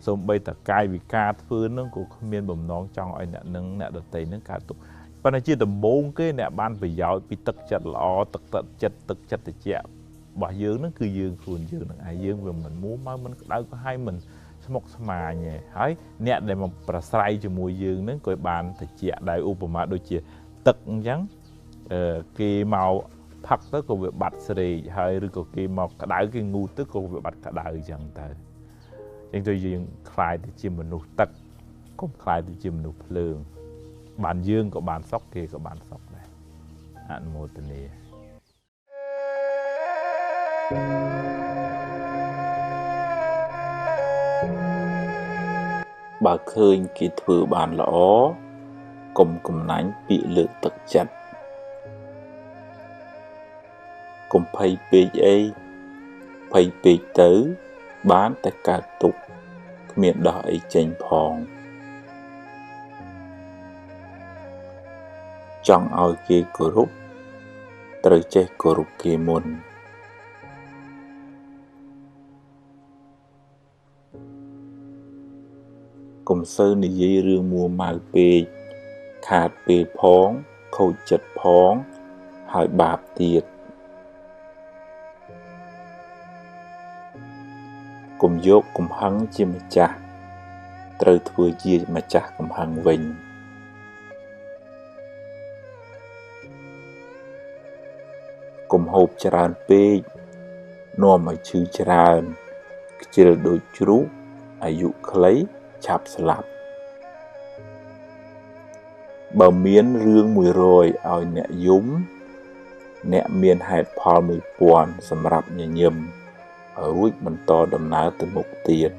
សូម្បីតែកាយវិការធ្វើហ្នឹងក៏គ្មានបំណងចង់ឲ្យអ្នកនឹងអ្នកដទៃហ្នឹងកើតទុក្ខប៉ុន្តែជាដំបូងគេអ្នកបានប្រយោជន៍ពីទឹកចិត្តល្អទឹកចិត្តទឹកចិត្តត្រជាក់របស់យើងហ្នឹងគឺយើងខ្លួនយើងហ្នឹងឯងយើងវាមិនមួម៉ៅមិនក្តៅក្រហាយមិនស្មុគស្មាញទេហើយអ្នកដែលមកប្រស្រ័យជាមួយយើងហ្នឹងក៏បានត្រជាក់ដែរឧបមាដូចជាទឹកអញ្ចឹងគេមកផឹកទៅក៏វាបាត់ស្រេកហើយឬក៏គេមកក្តៅគេងូតទៅក៏វាបាត់ក្តៅអញ្ចឹងទៅអញ្ចឹងទៅយើងខ្លាយទៅជាមនុស្សទឹកកុំខ្លាយទៅជាមនុស្សភ្លើងបានយើងក៏បានសុខគេក៏បានសុខដែរអនុមោទនាបើឃើញគេធ្វើបានល្អកុំកំណាញ់ពាក្យលើកទឹកចិត្តកុំភ័យពេកអីភ័យពេកទៅបានតែកើតទុក្ខគ្មានដោះអីចេញផងចង់ឲ្យគេគោរពត្រូវចេះគោរពគេមុនកុំសូវនិយាយរឿងមួម៉ៅពេកខាតពេលផងខូចចិត្តផងហើយបាបទៀតកុំយកកំហឹងជាម្ចាស់ត្រូវធ្វើជាម្ចាស់កំហឹងវិញកុំហូបច្រើនពេកនាំឲ្យឈឺច្រើនខ្ជិលដូចជ្រូកអាយុខ្លីឆាប់ស្លាប់បើមានរឿង100ឲ្យអ្នកយំអ្នកមានហេតុផល1000សម្រាប់ញញឹមរួចបន្តដំណើរទៅមុខទៀត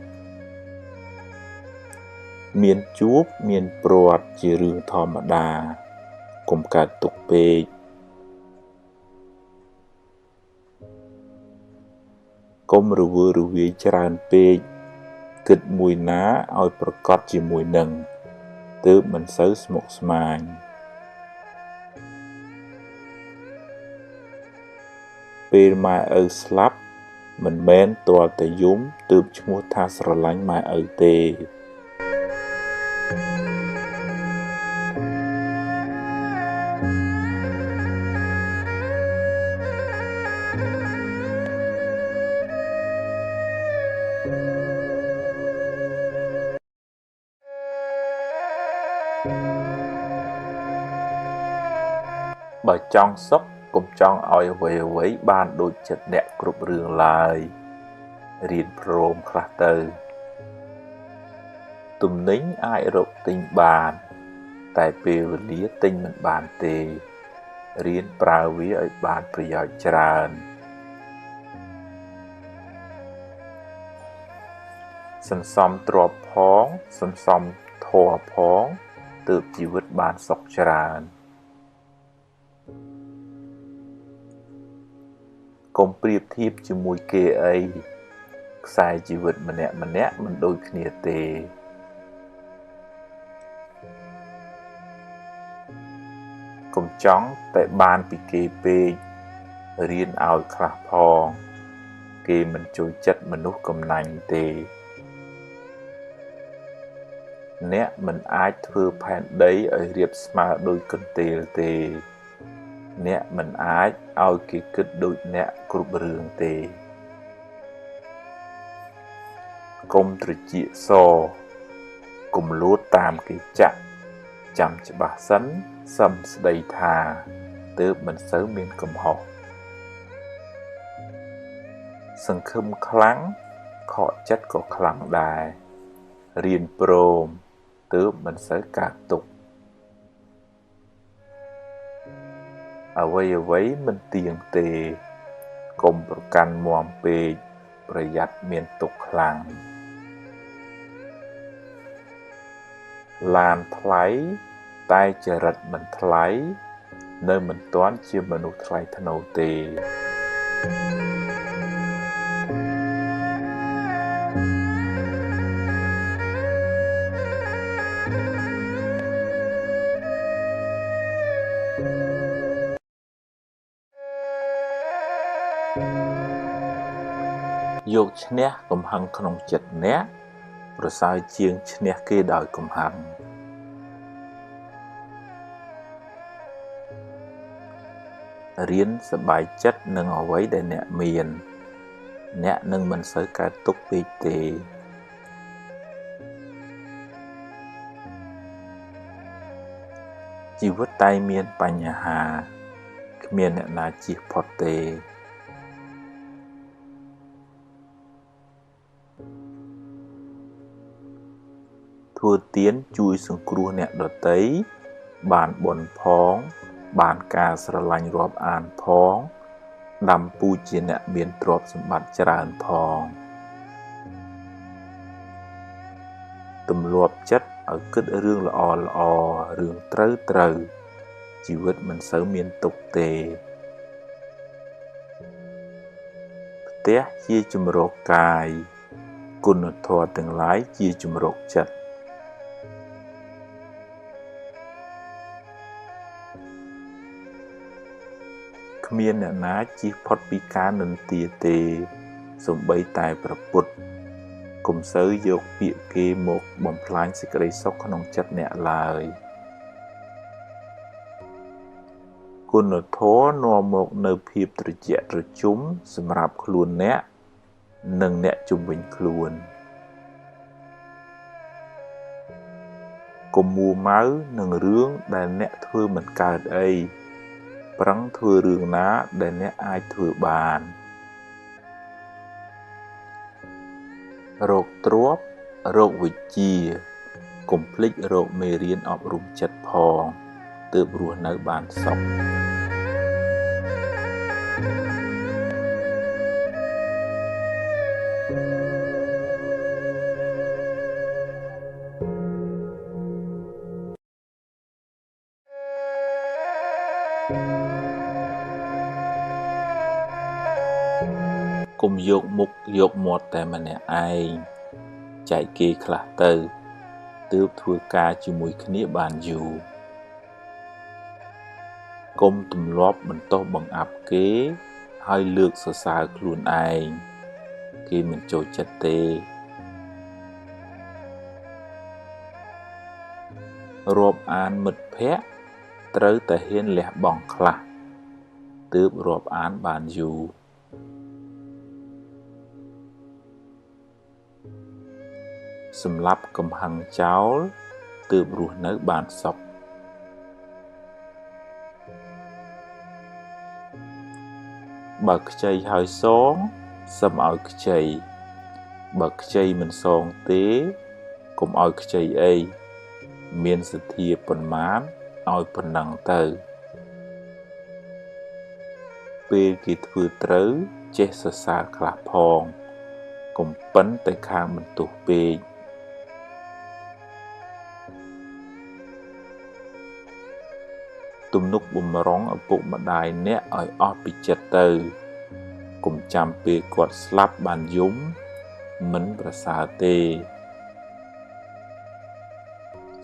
មានជួបមានព្រាត់ជារឿងធម្មតាកុំកើតទុក្ខពេកកុំរវើរវាយច្រើនពេកគិតមួយណាឲ្យប្រកបជាមួយនឹងទើបមិនសូវស្មុគស្មាញពេលម៉ែឪស្លាប់មិនមែនទាល់តែយំទើបឈ្មោះថាស្រឡាញ់ម៉ែឪទេបើចង់សុខកុំចង់ឲ្យអ្វីៗបានដូចចិត្តអ្នកគ្រប់រឿងឡើយរៀនព្រមខ្លះទៅទំនិញអាចរកទិញបានតែពេលវេលាទិញមិនបានទេរៀនប្រើវាឲ្យបានប្រយោជន៍ច្រើនសន្សំទ្រព្យផងសន្សំធម៌ផងទើបជីវិតបានសុខច្រើនកុំប្រៀបធៀបជាមួយគេអីខ្សែជីវិតម្នាក់ម្នាក់មិនដូចគ្នាទេកុំចង់តែបានពីគេពេករៀនឲ្យខ្លះផង គេមិនចូលចិត្តមនុស្សកំណាញ់ទេអ្នកមិនអាចធ្វើផែនដីឲ្យរាបស្មើដូចកន្ទេលទេអ្នកមិនអាចឲ្យគេគិតដូចអ្នកគ្រប់រឿងទេកុំត្រចៀកសកុំលួតតាមគេចាក់ចាំច្បាស់សិនសឹមស្ដីថាទើបមិនសូវមានកំហុសសង្ឃឹមខ្លាំងខកចិត្តក៏ខ្លាំងដែររៀនព្រមទើបមិនសូវកើតទុក្ខអ្វីៗមិនទៀងទេកុំប្រកាន់មាំពេកប្រយ័ត្នមានទុក្ខខ្លាំងឡានថ្លៃតែចរិតមិនថ្លៃនៅមិនទាន់ជាមនុស្សថ្លៃថ្នូរទេយកឈ្នះកំហឹងក្នុងចិត្តអ្នកប្រសើរជាងឈ្នះគេដោយកំហឹងរៀនសប្បាយចិត្តនឹងអ្វីដែលអ្នកមានអ្នកនឹងមិនសូវកើតទុក្ខពេកទេជីវិតតែមានបញ្ហាគ្មានអ្នកណាជៀសផុតទេធ្វើទានជួយសង្គ្រោះអ្នកដទៃបានបុណ្យផងបានការស្រឡាញ់រាប់អានផងដាំពូជជាអ្នកមានទ្រព្យសម្បត្តិច្រើនផងទម្លាប់ចិត្តឲ្យគិតរឿងល្អល្អរឿងត្រូវត្រូវជីវិតមិនសូវមានទុក្ខទេផ្ទះជាជម្រកកាយគុណធម៌ទាំងឡាយជាជម្រកចិត្តគ្មានអ្នកណាជៀសផុតពីការនិន្ទាទេសូម្បីតែព្រះពុទ្ធកុំសូវយកពាក្យគេមកបំផ្លាញសេចក្តីសុខក្នុងចិត្តអ្នកឡើយគុណធម៌នាំមកនូវភាពត្រជាក់ត្រជុំសម្រាប់ខ្លួនអ្នកនិងអ្នកជុំវិញខ្លួនកុំមួម៉ៅនឹងរឿងដែលអ្នកធ្វើមិនកើតអីប្រឹងធ្វើរឿងណាដែលអ្នកអាចធ្វើបានរកទ្រព្យរកវិជ្ជាកុំភ្លេចរកមេរៀនអប់រំចិត្តផងទើបរស់នៅបានសុខកុំយកមុខយកមាត់តែម្នាក់ឯងចែកគេខ្លះទៅទើបធ្វើការជាមួយគ្នាបានយូរកុំទម្លាប់បន្ទោសបង្អាប់គេហើយលើកសរសើរខ្លួនឯងគេមិនចូលចិត្តទេរាប់អានមិត្តភក្តិត្រូវតែហ៊ានលះបង់ខ្លះទើបរាប់អានបានយូរសម្លាប់កំហឹងចោលទើបរស់នៅបានសុខបើខ្ចីហើយសងសុំឲ្យខ្ចីបើខ្ចីមិនសងទេកុំឲ្យខ្ចីអីមានសទ្ធាប៉ុន្មានឲ្យប៉ុណ្ណឹងទៅពេលគេធ្វើត្រូវចេះសរសើរខ្លះផងកុំប៉ិនតែខាងបន្ទោសពេកទំនុកបំរុងឪពុកម្ដាយអ្នកឲ្យអស់ពីចិត្តទៅកុំចាំពេលគាត់ស្លាប់បានយំមិនប្រសើរទេ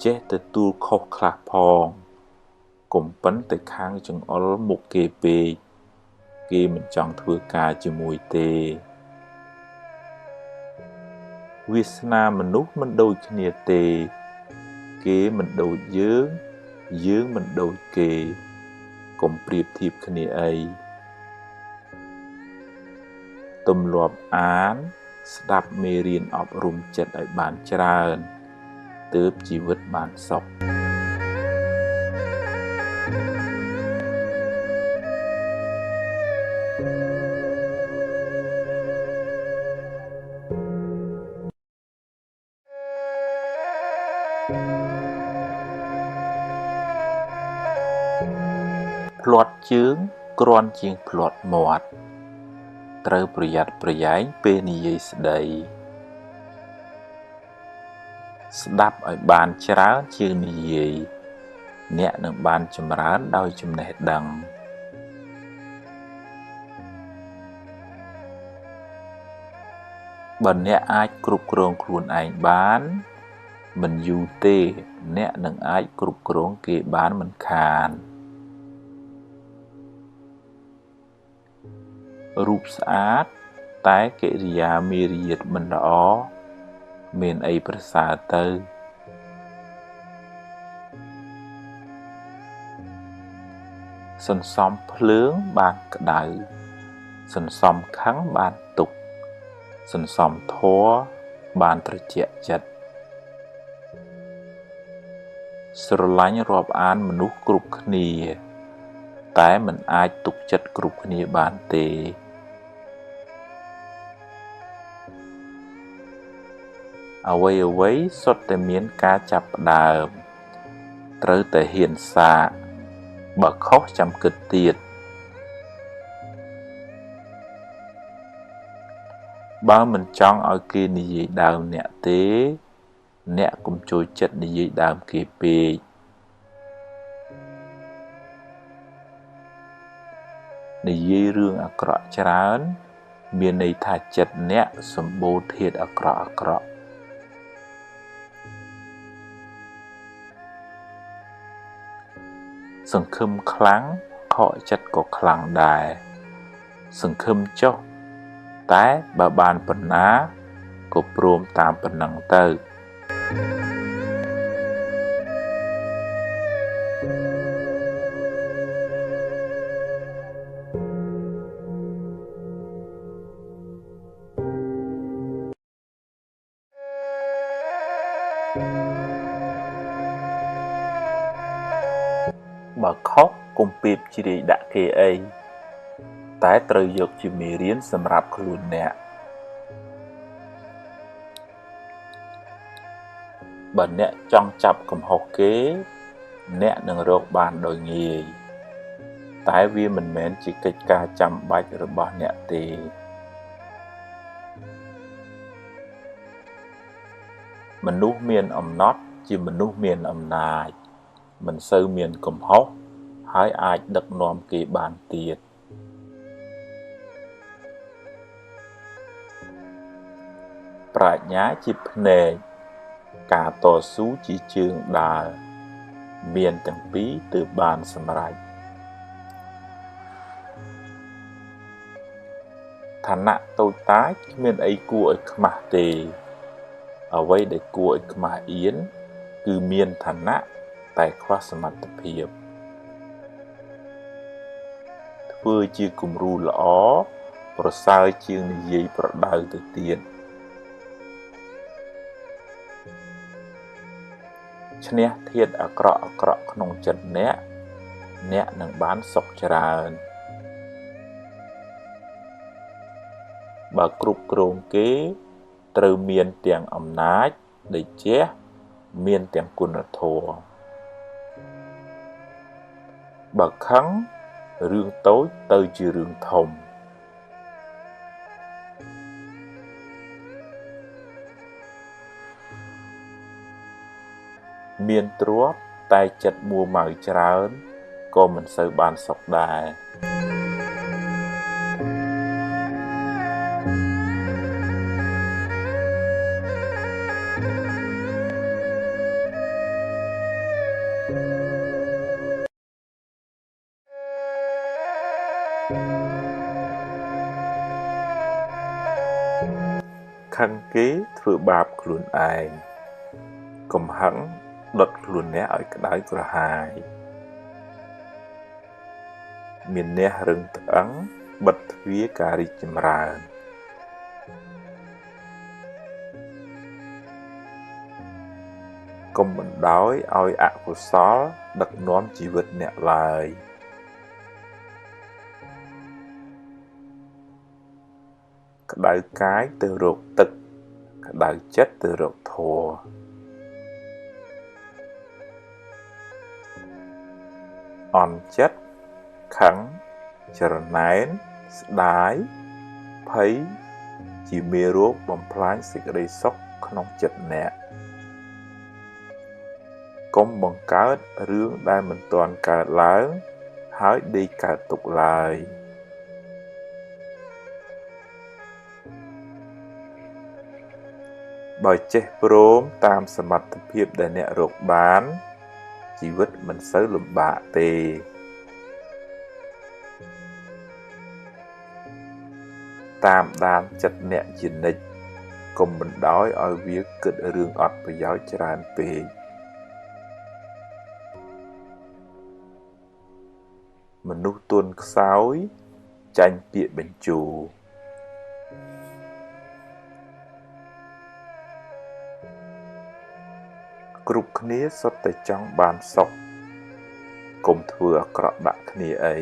ចេះទទួលខុសខ្លះផងកុំប៉ិនតែខាងចង្អុលមុខគេពេកគេមិនចង់ធ្វើការជាមួយទេ វាសនាមនុស្សមិនដូចគ្នាទេគេមិនដូចយើងយើងមិនដូចគេកុំប្រៀបធៀបគ្នាអីទម្លាប់អានស្ដាប់មេរៀនអប់រំចិត្តឲ្យបានច្រើនទើបជីវិតបានសុខភ្លាត់ជើងគ្រាន់ជាងភ្លាត់មាត់ត្រូវប្រយ័ត្នប្រយែងពេលនិយាយស្ដីស្ដាប់ឲ្យបានច្រើនជាងនិយាយអ្នកនឹងបានចម្រើនដោយចំណេះដឹងបើអ្នកអាចគ្រប់គ្រងខ្លួនឯងបានមិនយូរទេអ្នកនឹងអាចគ្រប់គ្រងគេបានមិនខានរូបស្អាតតែកិរិយាមារយាទមិនល្អមានអីប្រសើរទៅសន្សំភ្លើងបានក្តៅសន្សំខឹងបានទុក្ខសន្សំធម៌បានត្រជាក់ចិត្តស្រឡាញ់រាប់អានមនុស្សគ្រប់គ្នាតែមិនអាចទុកចិត្តគ្រប់គ្នាបានទេអ្វីៗសុទ្ធតែមានការចាប់ផ្ដើមត្រូវតែហ៊ានសាកបើខុសចាំគិតទៀតបើមិនចង់ឲ្យគេនិយាយដើមអ្នកទេអ្នកកុំចូលចិត្តនិយាយដើមគេពេកនិយាយរឿងអាក្រក់ច្រើនមានន័យថាចិត្តអ្នកសម្បូរធាតុអាក្រក់អាក្រក់សង្ឃឹមខ្លាំងខកចិត្តក៏ខ្លាំងដែរសង្ឃឹមចុះតែបើបានប៉ុណ្ណាក៏ព្រមតាមប៉ុណ្ណឹងទៅបើខុសកុំពេបជ្រាយដាក់គេអីតែត្រូវយកជាមេរៀនសម្រាប់ខ្លួនអ្នកបើអ្នកចង់ចាប់កំហុសគេអ្នកនឹងរកបានដោយងាយតែវាមិនមែនជាកិច្ចការចាំបាច់របស់អ្នកទេមនុស្សមានអំណត់ជាមនុស្សមានអំណាចមិនសូវមានកំហុសហើយអាចដឹកនាំគេបានទៀតប្រាជ្ញាជាភ្នែកការតស៊ូជាជើងដើរមានទាំងពីរទើបបានសម្រេចឋានៈតូចតាចគ្មានអីគួរឲ្យខ្មាស់ទេអ្វីដែលគួរឲ្យខ្មាស់អៀនគឺមានឋានៈតែខ្វះសមត្ថភាពធ្វើជាគំរូល្អប្រសើរជាងនិយាយប្រដៅទៅទៀតឈ្នះធាតុអាក្រក់អាក្រក់ក្នុងចិត្តអ្នកអ្នកនឹងបានសុខច្រើនបើគ្រប់គ្រងគេត្រូវមានទាំងអំណាចដែលជះមានទាំងគុណធម៌បើខឹងរឿងតូចទៅជារឿងធំមានទ្រព្យតែចិត្តមួម៉ៅច្រើនក៏មិនសូវបានសុខដែរ ខឹងគេធ្វើបាបខ្លួនឯងកំហឹងដុតខ្លួនអ្នកឲ្យក្តៅក្រហាយមានអ្នករឹងត្អឹងបិទទ្វារការរីកចម្រើនកុំបណ្ដោយឲ្យអកុសលដឹកនាំជីវិតអ្នកឡើយក្តៅកាយទៅរកទឹកក្តៅចិត្តទៅរកធម៌អន់ចិត្តខឹងច្រណែនស្ដាយភ័យជាមេរោគបំផ្លាញសេចក្តីសុខក្នុងចិត្តអ្នកកុំបង្កើតរឿងដែលមិនទាន់កើតឡើងហើយដេកកើតទុកឡើយបើចេះព្រមតាមសមត្ថភាពដែលអ្នករកបានជីវិតមិនសូវលំបាកទេតាមដានចិត្តអ្នកជានិច្ចកុំបណ្ដោយឲ្យវាគិតរឿងអត់ប្រយោជន៍ច្រើនពេកមនុស្សទន់ខ្សោយចាញ់ពាក្យបញ្ជោគ្រប់គ្នាសុទ្ធតែចង់បានសុខកុំធ្វើអាក្រក់ដាក់គ្នាអី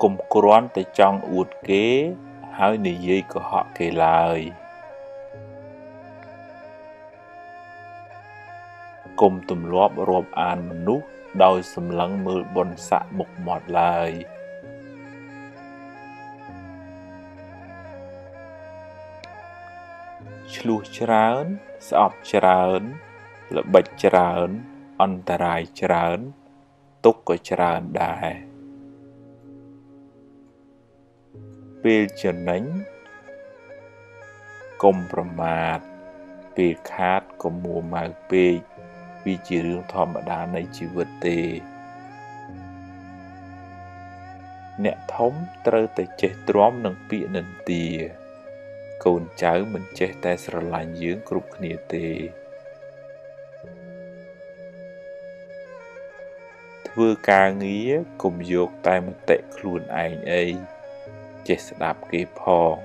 កុំគ្រាន់តែចង់អួតគេហើយនិយាយកុហកគេឡើយកុំទម្លាប់រាប់អានមនុស្សដោយសម្លឹងមើលបុណ្យស័ក្តិមុខមាត់ឡើយឆ្លោះច្រើនស្អប់ច្រើនល្បិចច្រើនអន្តរាយច្រើនទុក្ខក៏ច្រើនដែរពេលចំណេញកុំប្រមាទពេលខាតកុំមួម៉ៅពេកវាជារឿងធម្មតានៃជីវិតទេអ្នកធំត្រូវតែចេះទ្រាំនឹងពាក្យនិន្ទាកូនចៅមិនចេះតែស្រឡាញ់យើងគ្រប់គ្នាទេធ្វើការងារកុំយកតែមតិខ្លួនឯងអីចេះស្ដាប់គេផង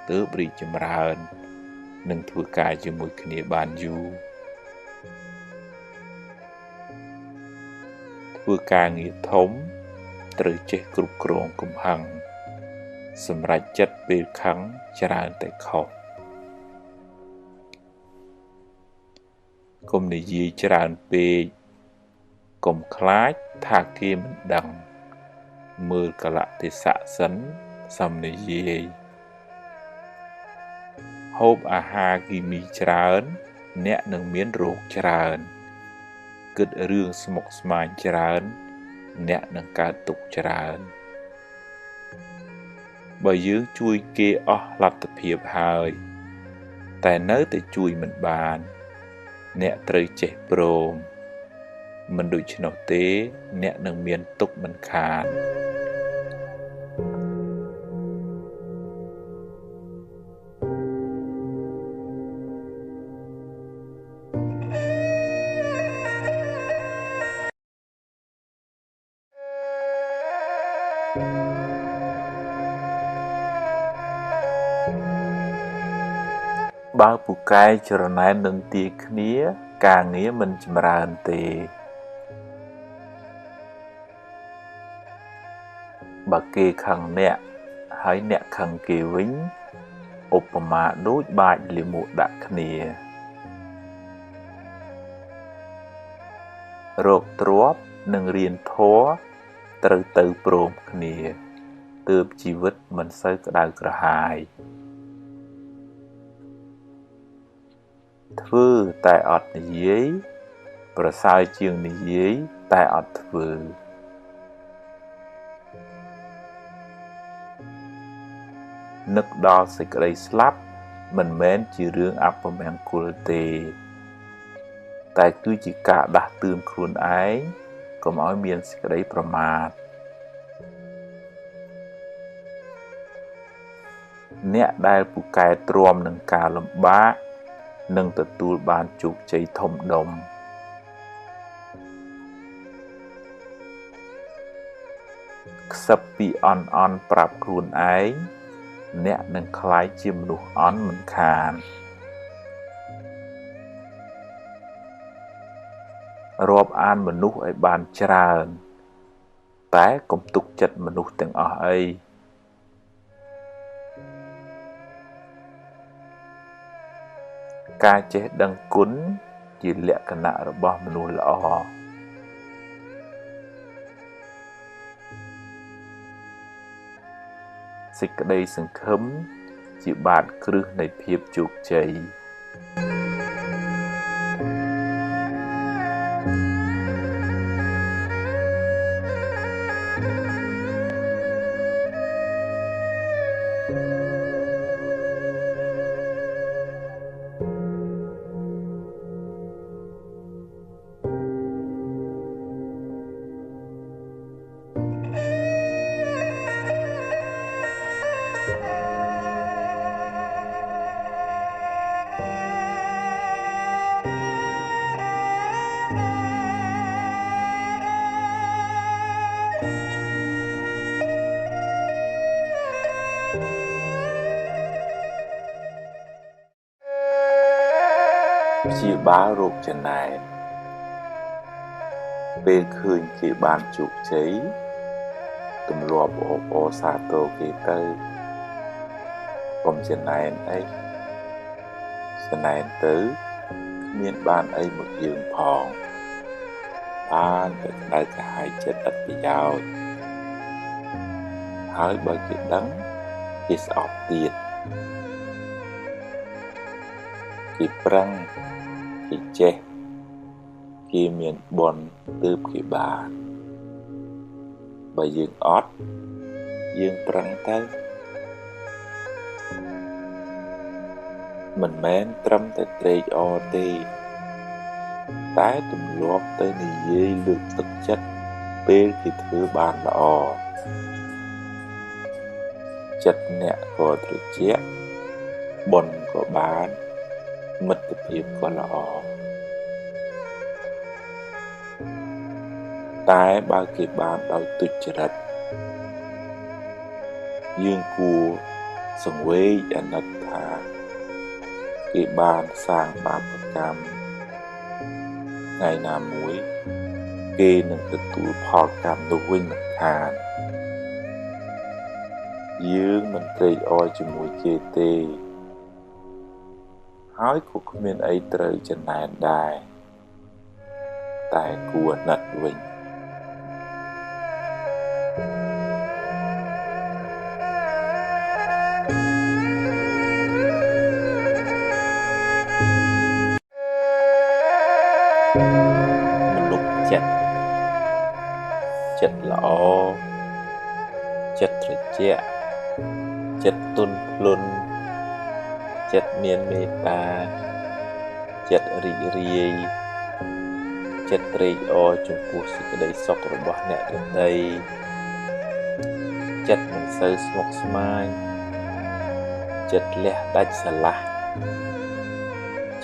ទើបរីកចម្រើននិងធ្វើការជាមួយគ្នាបានយូរធ្វើការងារធំត្រូវចេះគ្រប់គ្រងកំហឹងសម្រេចចិត្តពេលខឹងច្រើនតែខុសកុំនិយាយច្រើនពេកកុំខ្លាចថាគេមិនដឹងមើលកាលៈទេសៈសិនសំនិយាយហូបអាហារគីមីច្រើនអ្នកនឹងមានរោគច្រើនគិតរឿងស្មុគស្មាញច្រើនអ្នកនឹងកើតទុក្ខច្រើនបើយើងជួយគេអស់លទ្ធភាពហើយតែនៅតែជួយមិនបានអ្នកត្រូវចេះព្រមមិនដូច្នោះទេអ្នកនឹងមានទុក្ខមិនខានបើពូកែច្រណែននិន្ទាគ្នាការងារមិនចម្រើនទេបើគេខឹងអ្នកហើយអ្នកខឹងគេវិញឧបមាដូចបាចលាមកដាក់គ្នារកទ្រព្យនិងរៀនធម៌ត្រូវទៅព្រមគ្នាទើបជីវិតមិនសូវក្តៅក្រហាយ ធ្វើតែអត់និយាយប្រសើរជាងនិយាយតែអត់ធ្វើនឹកដល់សេចក្តីស្លាប់មិនមែនជារឿងអពមង្គលទេតែគឺជាការដាស់តឿនខ្លួនឯងកុំឲ្យមានសេចក្តីប្រមាទអ្នកដែលពូកែទ្រាំនឹងការលំបាកនឹងទទួលបានជោគជ័យធំដុំខ្សឹបពីអន់អន់ប្រាប់ខ្លួនឯងអ្នកនឹងក្លាយជាមនុស្សអន់មិនខានរាប់អានមនុស្សឲ្យបានច្រើនតែកុំទុកចិត្តមនុស្សទាំងអស់អីការចេះដឹងគុណជាលក្ខណៈរបស់មនុស្សល្អសេចក្តីសង្ឃឹមជាបាតគ្រឹះនៃភាពជោគជ័យព្យាបាលរោគចំណែនពេលឃើញគេបានជោគជ័យទម្លាប់អបអរសាទរគេទៅកុំចំណែនអីចំណែនទៅគ្មានបានអីមកយើងផងបានតែក្តៅក្រហាយចិត្តឥតប្រយោជន៍ហើយបើគេដឹងគេស្អប់ទៀតគេប្រឹងគេចេះគេមានបុណ្យទើបគេបានបើយើងអត់យើងប្រឹងទៅមិនមែនត្រឹមតែត្រេកអរទេតែទម្លាប់ទៅនិយាយលើកទឹកចិត្តពេលគេធ្វើបានល្អចិត្តអ្នកក៏ត្រជាក់បុណ្យក៏បានមិត្តភាពក៏ល្អតែបើគេបានដោយទុច្ចរិតយើងគួរសង្វេគអាណិតថាគេបានសាងបាបកម្មថ្ងៃណាមួយគេនឹងទទួលផលកម្មនោះវិញមិនខានយើងមិនត្រេកអរជាមួយគេទេហើយក៏គ្មានអីត្រូវចំណែនដែរតែគួរអាណិតវិញមនុស្សចិត្តចិត្តល្អចិត្តត្រជាក់ចិត្តទន់ភ្លន់ចិត្តមានមេត្តាចិត្តរីករាយចិត្តត្រេកអរចំពោះសេចក្តីសុខរបស់អ្នកដទៃចិត្តមិនសូវស្មុគស្មាញចិត្តលះដាច់ស្រឡះ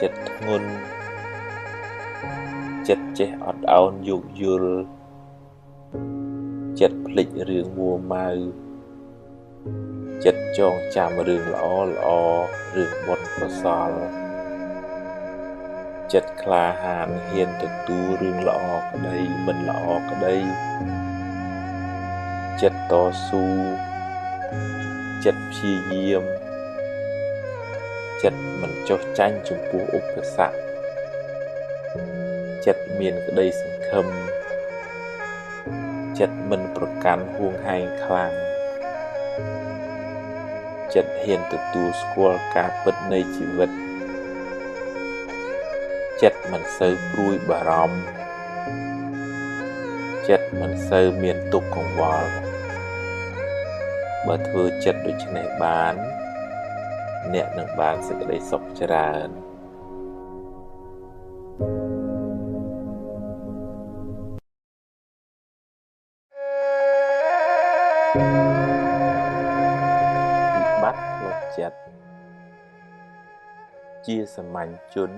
ចិត្តធ្ងន់ចិត្តចេះអត់ឱនយោគយល់ចិត្តភ្លេចរឿងមួម៉ៅចិត្តចងចាំរឿងល្អល្អរឿងបុណ្យកុសលចិត្តក្លាហានហ៊ានទទួលរឿងល្អក្តីមិនល្អក្តីចិត្តតស៊ូចិត្តព្យាយាមចិត្តមិនចុះចាញ់ចំពោះឧបសគ្គចិត្តមានក្តីសង្ឃឹមចិត្តមិនប្រកាន់ហួងហែងខ្លាំងចិត្តហ៊ានទទួលស្គាល់ការពិតនៃជីវិត មិនសូវព្រួយបារម្ភចិត្តមិនសូវមានទុក្ខកង្វល់បើធ្វើចិត្តដូច្នេះបានអ្នកនឹងបានសេចក្តីសុខច្រើនវិបត្តិផ្លូវចិត្តជាសាមញ្ញជន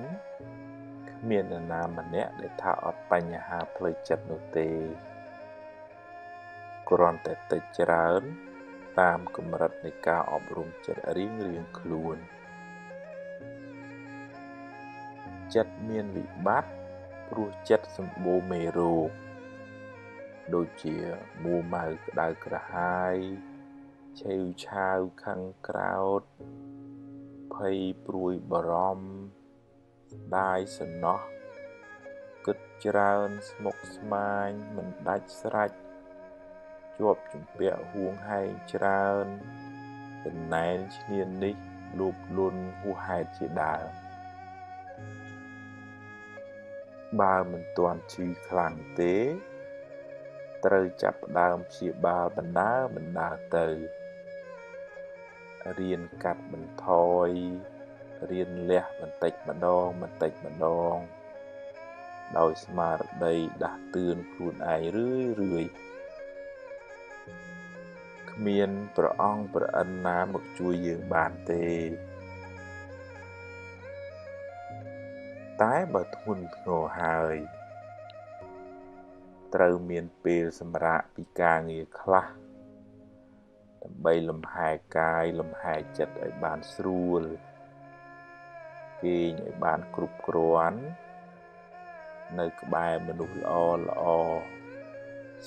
គ្មាននរណាម្នាក់ដែលថាអត់បញ្ហាផ្លូវចិត្តនោះទេគ្រាន់តែតិចច្រើនតាមកម្រិតនៃការអប់រំចិត្តរៀងៗខ្លួនចិត្តមានវិបត្តិព្រោះចិត្តសម្បូរមេរោគដូចជាមួម៉ៅក្តៅក្រហាយឆេវឆាវខឹងក្រោធភ័យព្រួយបារម្ភស្ដាយសំណោះគិតច្រើនស្មុគស្មាញមិនដាច់ស្រេចជាប់ជំពាក់ហួងហែងច្រើនចំណែនឈ្នានីសលោភលន់ហួសហេតុជាដើមបើមិនទាន់ឈឺខ្លាំងទេត្រូវចាប់ផ្ដើមព្យាបាលបណ្ដើរទៅរៀនកាត់បន្ថយរៀនលះបន្តិចម្ដងដោយស្មារតីដាស់តឿនខ្លួនឯងរឿយៗគ្មានព្រះអង្គព្រះឥន្ទណាមកជួយយើងបានទេតែបើធ្ងន់ធ្ងរហើយត្រូវមានពេលសម្រាកពីការងារខ្លះដើម្បីលំហែកាយលំហែចិត្តឲ្យបានស្រួលគេងឲ្យបានគ្រប់គ្រាន់នៅក្បែរមនុស្សល្អល្អ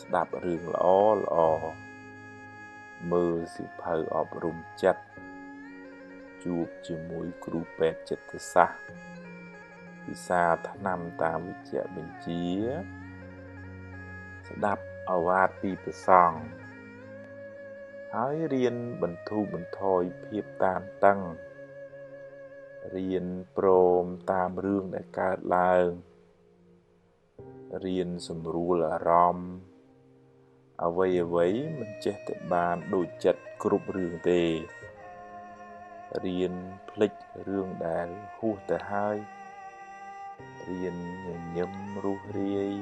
ស្ដាប់រឿងល្អល្អមើលសៀវភៅអប់រំចិត្តជួបជាមួយគ្រូពេទ្យចិត្តសាស្ត្រពិសាថ្នាំតាមវិជ្ជបញ្ជាស្ដាប់ឱវាទពីព្រះសង្ឃហើយរៀនបន្ធូរបន្ថយភាពតានតឹងរៀនព្រមតាមរឿងដែលកើតឡើងរៀនសម្រួលអារម្មណ៍អ្វីៗមិនចេះតែបានដូចចិត្តគ្រប់រឿងទេរៀនភ្លេចរឿងដែលហួសទៅហើយរៀនញញឹមរស់រាយ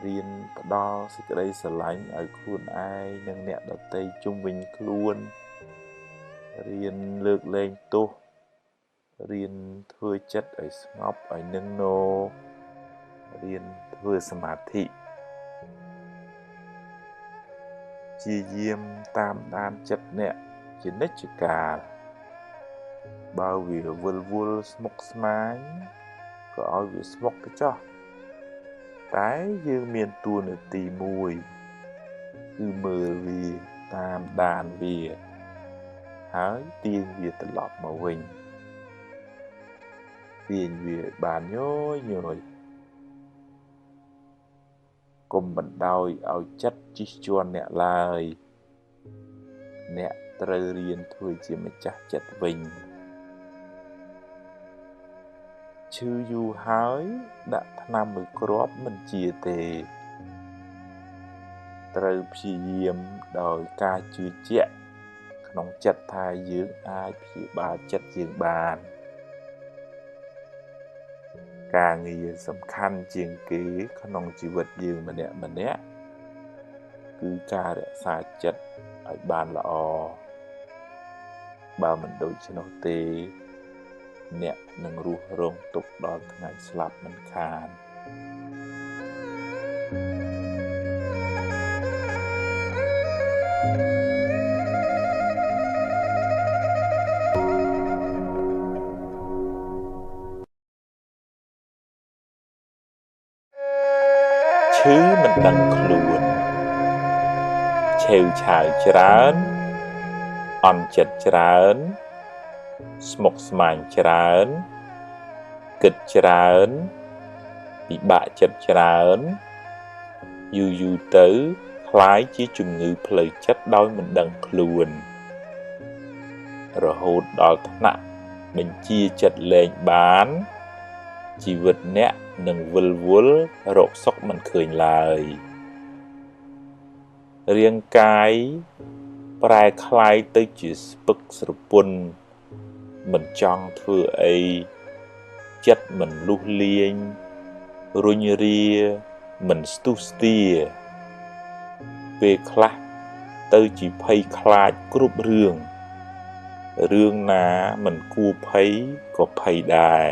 រៀនផ្ដល់សេចក្តីស្រឡាញ់ឲ្យខ្លួនឯងនិងអ្នកដទៃជុំវិញខ្លួនរៀនលើកលែងទោសរៀនធ្វើចិត្តឲ្យស្ងប់ឲ្យនឹងណរៀនធ្វើសមាធិជាយាមតាមដានចិត្តអ្នកជានិច្ចកាលបើវាវិលវល់ស្មុគស្មាញក៏ឲ្យវាស្មុគទៅចោះតែយើងមានតួនាទីមួយគឺមើលវាតាមដានវាហើយទាញវាត្រឡប់មកវិញទាញវាបានញយៗកុំបណ្ដោយឲ្យចិត្តជិះជាន់អ្នកឡើយអ្នកត្រូវរៀនធ្វើជាម្ចាស់ចិត្តវិញឈឺយូរហើយដាក់ថ្នាំមួយគ្រាប់មិនជាទេត្រូវព្យាយាមដោយការជឿជាក់ក្នុងចិត្តថាយើងអាចព្យាបាលចិត្តយើងបានការងារសំខាន់ជាងគេក្នុងជីវិតយើងម្នាក់ៗគឺការរក្សាចិត្តឲ្យបានល្អបើមិនដូច្នោះទេអ្នកនឹងរស់រងទុក្ខដល់ថ្ងៃស្លាប់មិនខានឈឺមិនដឹងខ្លួនឆេវឆាវច្រើនអន់ចិត្តច្រើនស្មុគស្មាញច្រើនគិតច្រើនពិបាកចិត្តច្រើនយូរៗទៅក្លាយជាជំងឺផ្លូវចិត្តដោយមិនដឹងខ្លួនរហូតដល់ថ្នាក់បញ្ជាចិត្តលែងបាន ជីវិតអ្នកនឹងវិលវល់រកសុខមិនឃើញឡើយរាងកាយប្រែក្លាយទៅជាស្ពឹកស្រពន់មិនចង់ធ្វើអីចិត្តមិនលុះលាញរុញរាមិនស្ទុះស្ទាពេលខ្លះទៅជាភ័យខ្លាចគ្រប់រឿងរឿងណាមិនគួរភ័យក៏ភ័យដែរ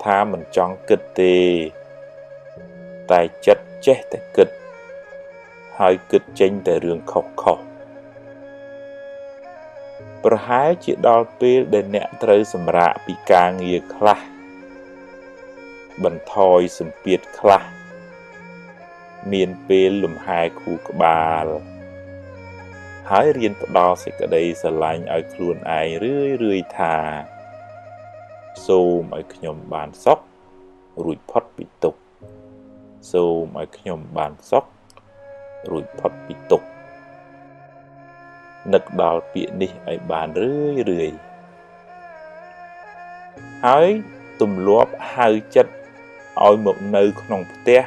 ថាមិនចង់គិតទេតែចិត្តចេះតែគិតហើយគិតចេញតែរឿងខុសៗប្រហែលជាដល់ពេលដែលអ្នកត្រូវសម្រាកពីការងារខ្លះបន្ថយសម្ពាធខ្លះមានពេលលំហែខួរក្បាលហើយរៀនផ្ដល់សេចក្តីស្រឡាញ់ឲ្យខ្លួនឯងរឿយៗថាសូមឲ្យខ្ញុំបានសុខរួចផុតពីទុក្ខសូមឲ្យខ្ញុំបានសុខរួចផុតពីទុក្ខនឹកដល់ពាក្យនេះឲ្យបានរឿយៗហើយទម្លាប់ហៅចិត្តឲ្យមកនៅក្នុងផ្ទះ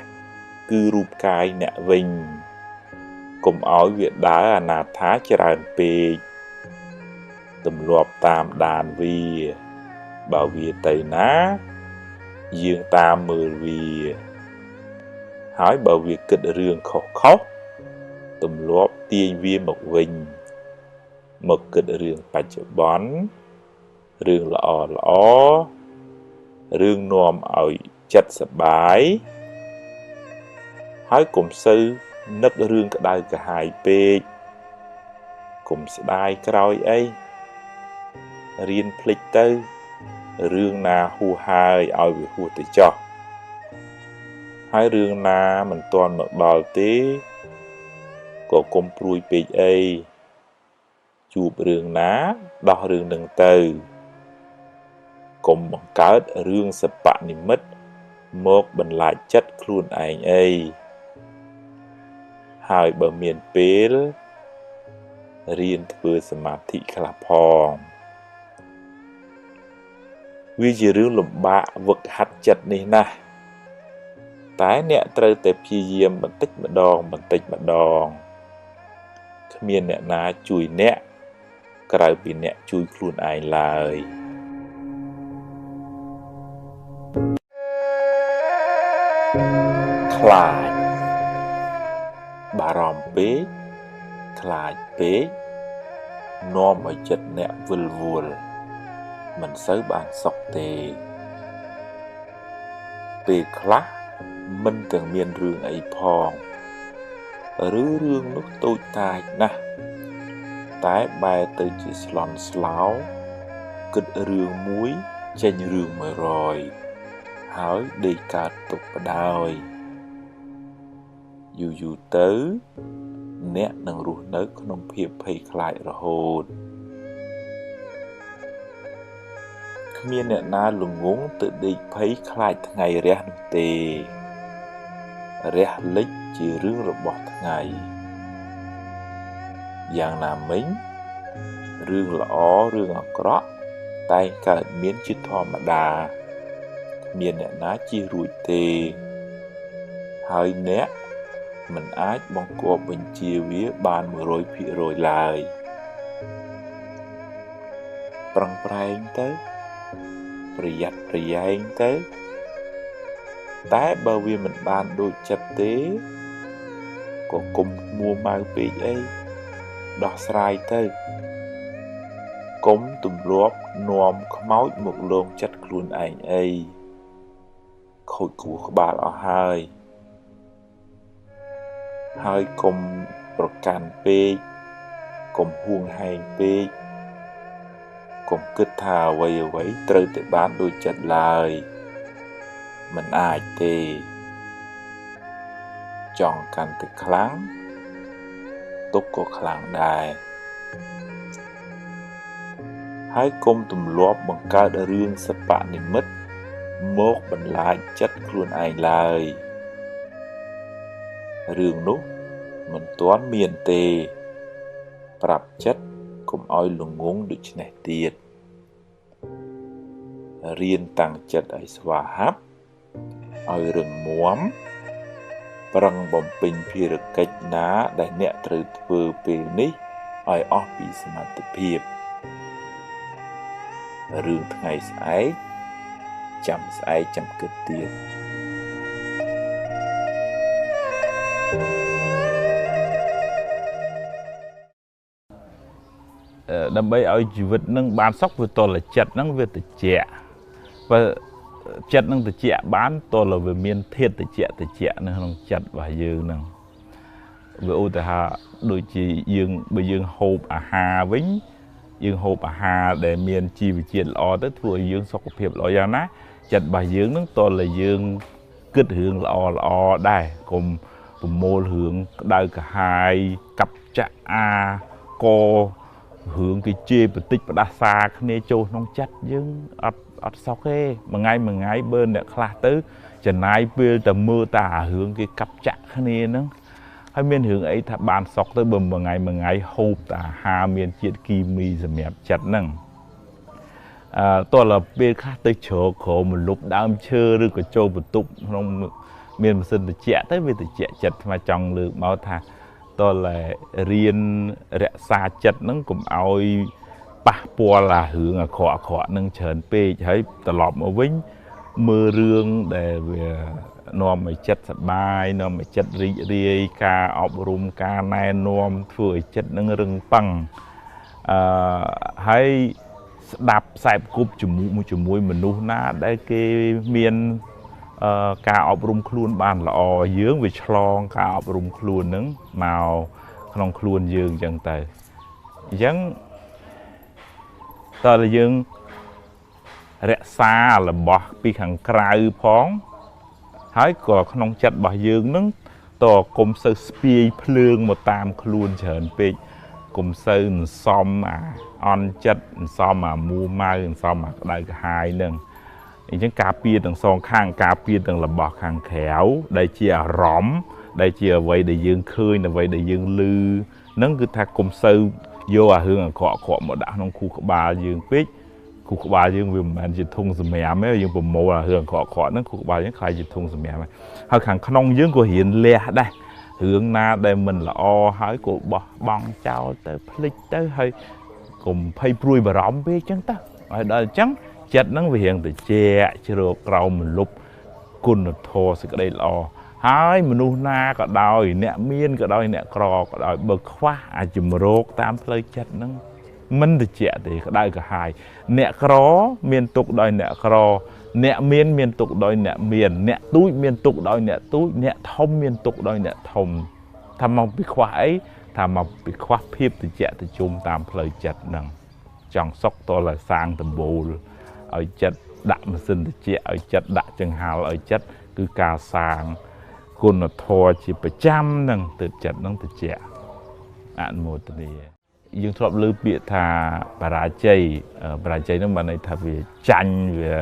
គឺរូបកាយអ្នកវិញកុំឲ្យវាដើរអនាថាច្រើនពេកទម្លាប់តាមដានវាបើវាទៅណាយើងតាមមើលវាហើយបើវាគិតរឿងខុសៗទម្លាប់ទាញវាមកវិញមកគិតរឿងបច្ចុប្បន្នរឿងល្អល្អរឿងនាំឲ្យចិត្តសប្បាយហើយកុំសូវនឹករឿងក្តៅក្រហាយពេកកុំស្ដាយក្រោយអីរៀនភ្លេចទៅរឿងណាហួសហើយឲ្យវាហួសទៅចោះហើយរឿងណាមិនទាន់មកដល់ទេក៏កុំព្រួយពេកអីជួបរឿងណាដោះរឿងនឹងទៅកុំបង្កើតរឿងសបនិមិត្តមកបន្លាចចិត្តខ្លួនឯងអីហើយបើមានពេលរៀនធ្វើសមាធិខ្លះផងវាជារឿងលំបាកវឹកហាត់ចិត្តនេះណាស់តែអ្នកត្រូវតែព្យាយាមបន្តិចម្ដងបន្តិចម្ដងគ្មានអ្នកណាជួយអ្នកក្រៅពីអ្នកជួយខ្លួនឯងឡើយខ្លាចបារម្ភពេកខ្លាចពេកនាំឲ្យចិត្តអ្នកវិលវល់មិនសូវបានសុខទេពេលខ្លះមិនទាំងមានរឿងអីផងឬរឿងនោះតូចតាចណាស់តែបែរទៅជាស្លន់ស្លោគិតរឿងមួយចេញរឿង100ហើយដេកកើតទុកបដ ாய் យូរយូរទៅអ្នកនឹងរស់នៅក្នុងភាពភ័យខ្លាចរហូតគ្មានអ្នកណាល្ងង់ទៅដេកភ័យខ្លាចថ្ងៃរះនោះទេរះលិចជារឿងរបស់ថ្ងៃយ៉ាងណាមិញរឿងល្អរឿងអាក្រក់តែងកើតមានជាធម្មតាគ្មានអ្នកណាជៀសរួចទេហើយអ្នកមិនអាចបង្គាប់បញ្ជាវាបាន 100% ឡើយប្រឹងប្រែងទៅប្រយ័ត្នប្រយែងទៅតែបើវាមិនបានដូចចិត្តទេក៏កុំមួម៉ៅពេកអីដោះស្រាយទៅកុំទម្លាប់នាំខ្មោចមកលងចិត្តខ្លួនឯងអីខូចខួរក្បាលអស់ហើយហើយកុំប្រកាន់ពេកកុំហួងហែងពេកកុំគិតថាអ្វីអ្វីត្រូវតែបានដូចចិត្តឡើយមិនអាចទេចង់កាន់តែខ្លាំងទុក្ខក៏ខ្លាំងដែរហើយកុំទម្លាប់បង្កើតរឿងសបនិមិត្តមកបន្លាចចិត្តខ្លួនឯងឡើយរឿងនោះមិនទាន់មានទេប្រាប់ចិត្តកុំឲ្យល្ងង់ដូច្នេះទៀត រៀនតាំងចិត្តឲ្យស្វាហាប់ឲ្យរឹងមាំប្រឹងបំពេញភារកិច្ចណាដែលអ្នកត្រូវធ្វើពេលនេះឲ្យអស់ពីសមត្ថភាពរឿងថ្ងៃស្អែកចាំស្អែកចាំគិតទៀតដើម្បីឲ្យជីវិតនឹងបានសុខវាតលចិត្តនឹងវាត្រជាក់បើចិត្តនឹងត្រជាក់បានតលវាមានធាតុត្រជាក់ត្រជាក់នៅក្នុងចិត្តរបស់យើងនឹងវាឧទាហរណ៍ដូចជាយើងបើយើងហូបអាហារវិញយើងហូបអាហារដែលមានជីវជាតិល្អទៅធ្វើឲ្យយើងសុខភាពល្អយ៉ាងណាចិត្តរបស់យើងនឹងតលយើងគិតរឿងល្អល្អដែរកុំប្រមូលរឿងក្តៅក្រហាយកាប់ចាក់អាករឿងគេជេរបតិចផ្ដាសាគ្នាចូលក្នុងចិត្តយើងអត់សុខទេមួយថ្ងៃមួយថ្ងៃបើអ្នកខ្លះទៅចំណាយពេលតែមើលតារឿងគេកាប់ចាក់គ្នាហ្នឹងហើយមានរឿងអីថាបានសុខទៅបើមួយថ្ងៃមួយថ្ងៃហូបតាអាហារមានជាតិគីមីសម្រាប់ចិត្តហ្នឹងតោះដល់ពេលខ្លះទៅជ្រកក្រោមម្លប់ដើមឈើឬក៏ចូលបន្ទប់ក្នុងមានម៉ាស៊ីនត្រជាក់ទៅវាត្រជាក់ចិត្តថ្មចង់លើកមកថាតោះតែរៀនរក្សាចិត្តហ្នឹងកុំឲ្យប៉ះពាល់អារឿងអាក្រក់អាក្រក់នឹងច្រើនពេកហើយត្រឡប់មកវិញមើលរឿងដែលវានាំឲ្យចិត្តសប្បាយនាំឲ្យចិត្តរីករាយការអប់រំការណែនាំធ្វើឲ្យចិត្តនឹងរឹងប៉ឹងហើយស្ដាប់ខ្សែគប់ជាមួយមនុស្សណាដែលគេមានការអប់រំខ្លួនបានល្អយើងវាឆ្លងការអប់រំខ្លួននឹងមកក្នុងខ្លួនយើងអញ្ចឹងទៅអញ្ចឹងតើយើងរក្សារបស់ពីខាងក្រៅផងហើយក៏ក្នុងចិត្តរបស់យើងនឹងតកុំសូវស្ពាយភ្លើងមកតាមខ្លួនច្រើនពេកកុំសូវសំអាអន់ចិត្តសំអាមួម៉ៅសំអាក្តៅក្រហាយនឹងអញ្ចឹងការពារទាំងសងខាងការពារទាំងរបស់ខាងក្រៅដែលជាអារម្មណ៍ដែលជាអ្វីដែលយើងឃើញអ្វីដែលយើងឮនឹងគឺថាកុំសូវយកអារឿងអាក្រក់អាក្រក់មកដាក់ក្នុងខួរក្បាលយើងពេកខួរក្បាលយើងវាមិនមែនជាធុងសម្រាមទេយើងប្រមូលអារឿងអាក្រក់អាក្រក់ហ្នឹងខួរក្បាលយើងខ្លាយជាធុងសម្រាមហើយខាងក្នុងយើងក៏រៀនលះដែររឿងណាដែលមិនល្អហើយក៏បោះបង់ចោលទៅភ្លេចទៅហើយកុំភ័យព្រួយបារម្ភពេកអញ្ចឹងទៅហើយដល់អញ្ចឹងចិត្តហ្នឹងវារៀងត្រជាក់ជ្រកក្រោមម្លប់គុណធម៌សេចក្តីល្អហើយមនុស្សណាក៏ដោយអ្នកមានក៏ដោយអ្នកក្រក៏ដោយបើខ្វះអាជំរកតាមផ្លូវចិត្តហ្នឹងមិនត្រជាក់ទេក្តៅក្រហាយអ្នកក្រមានទុកដោយអ្នកក្រអ្នកមានមានទុកដោយអ្នកមានអ្នកទូចមានទុកដោយអ្នកទូចអ្នកធំមានទុកដោយអ្នកធំថាមកពីខ្វះអីថាមកពីខ្វះភាពត្រជាក់ត្រជុំតាមផ្លូវចិត្តហ្នឹងចង់សុខតលសាងដំបូលឲ្យចិត្តដាក់ម៉ាស៊ីនត្រជាក់ឲ្យចិត្តដាក់ចង្ហាល់ឲ្យចិត្តគឺការសាងគុណធម៌ជាប្រចាំហ្នឹងទើបចិត្តហ្នឹងត្រជាក់អនុមោទនាយើងធ្លាប់លើពាក្យថាបរាជ័យបរាជ័យហ្នឹងបានន័យថាវាចាញ់វា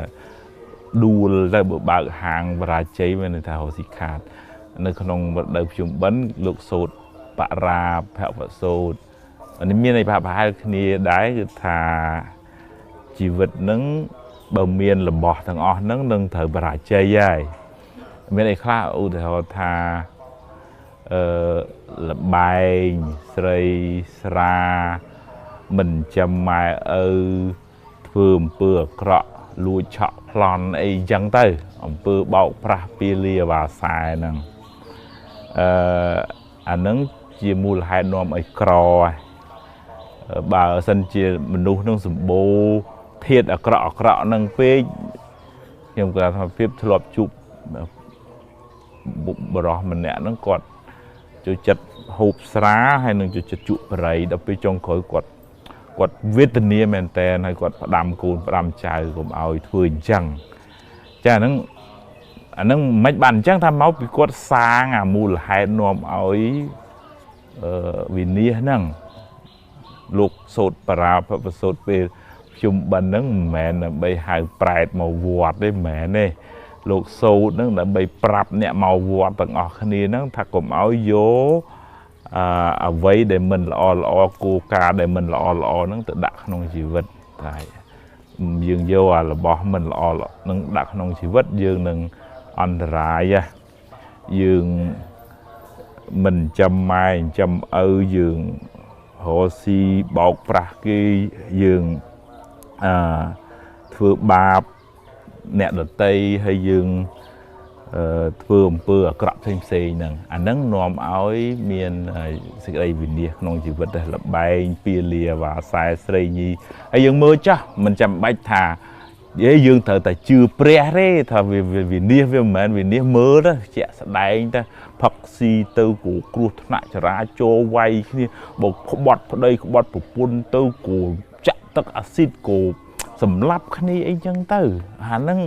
ដួលទៅបើបើកហាងបរាជ័យមានន័យថារកស៊ីខាតនៅក្នុងរដូវភ្ជុំបិណ្ឌលោកសូត្របរាភវសូត្រនេះមានន័យប្រហែលគ្នាដែរគឺថាជីវិតហ្នឹងបើមានរបស់ទាំងអស់ហ្នឹងនឹងត្រូវបរាជ័យហើយមានអីខ្លះឧទាហរណ៍ថាលបែងស្រីស្រាមិនចាំម៉ែឪធ្វើអំពើអាក្រក់លួចឆក់ប្លន់អីចឹងទៅអំពើបោកប្រាស់ពាលាវាសែហ្នឹងអាហ្នឹងជាមូលហេតុនាំឲ្យក្របើសិនជាមនុស្សនឹងសម្បូរធាតុអាក្រក់អាក្រក់ហ្នឹងពេកខ្ញុំក៏ថាភាពធ្លាប់ជួបបរោះម្នាក់ហ្នឹងគាត់ចូលចិត្តហូបស្រាហើយនឹងចូលចិត្តជក់បរិយដល់ពេលចុងក្រោយគាត់វេទនាមែនតើហើយគាត់ផ្ដាំកូនផ្ដាំចៅកុំឲ្យធ្វើអញ្ចឹងចាអាហ្នឹងមិនបានអញ្ចឹងថាមកពីគាត់សាងអាមូលហេតុនាំឲ្យវិនាសហ្នឹងលោកសូត្របរាភវសូត្រពេលភ្ជុំបិណ្ឌហ្នឹងមិនមែនដើម្បីហៅប្រែតមកវត្តទេមិនមែនទេលោកសូត្រហ្នឹងដើម្បីប្រាប់អ្នកមកវត្តទាំងអស់គ្នាហ្នឹងថាកុំឲ្យយកអ្វីដែលមិនល្អល្អគោលការណ៍ដែលមិនល្អល្អហ្នឹងទៅដាក់ក្នុងជីវិតតែ យើងយកអារបស់មិនល្អនឹងដាក់ក្នុងជីវិតយើងនឹងអន្តរាយយើងមិនចាំម៉ែចាំឪយើងរកស៊ីបោកប្រាស់គេយើងធ្វើបាបអ្នកដតីហើយយើងធ្វើអំពើអាក្រក់ផ្សេងផ្សេងហ្នឹងអាហ្នឹងនាំឲ្យមានសេចក្តីវិនាសក្នុងជីវិតដែរលបែងពាលាវ៉ាសែស្រីញីហើយយើងមើលចាស់មិនចាំបាច់ថាយើងត្រូវតែជឿព្រះទេថាវាវិនាសវាមិនមែនវិនាសមើលទៅជាក់ស្ដែងទៅផឹកស៊ីទៅគូគ្រោះថ្នាក់ចរាចរណ៍វាយគ្នាបើក្បត់ប្តីក្បត់ប្រពន្ធទៅគូចាក់ទឹកអាស៊ីតគូសម្លាប់គ្នាអីចឹងទៅអាហ្នឹង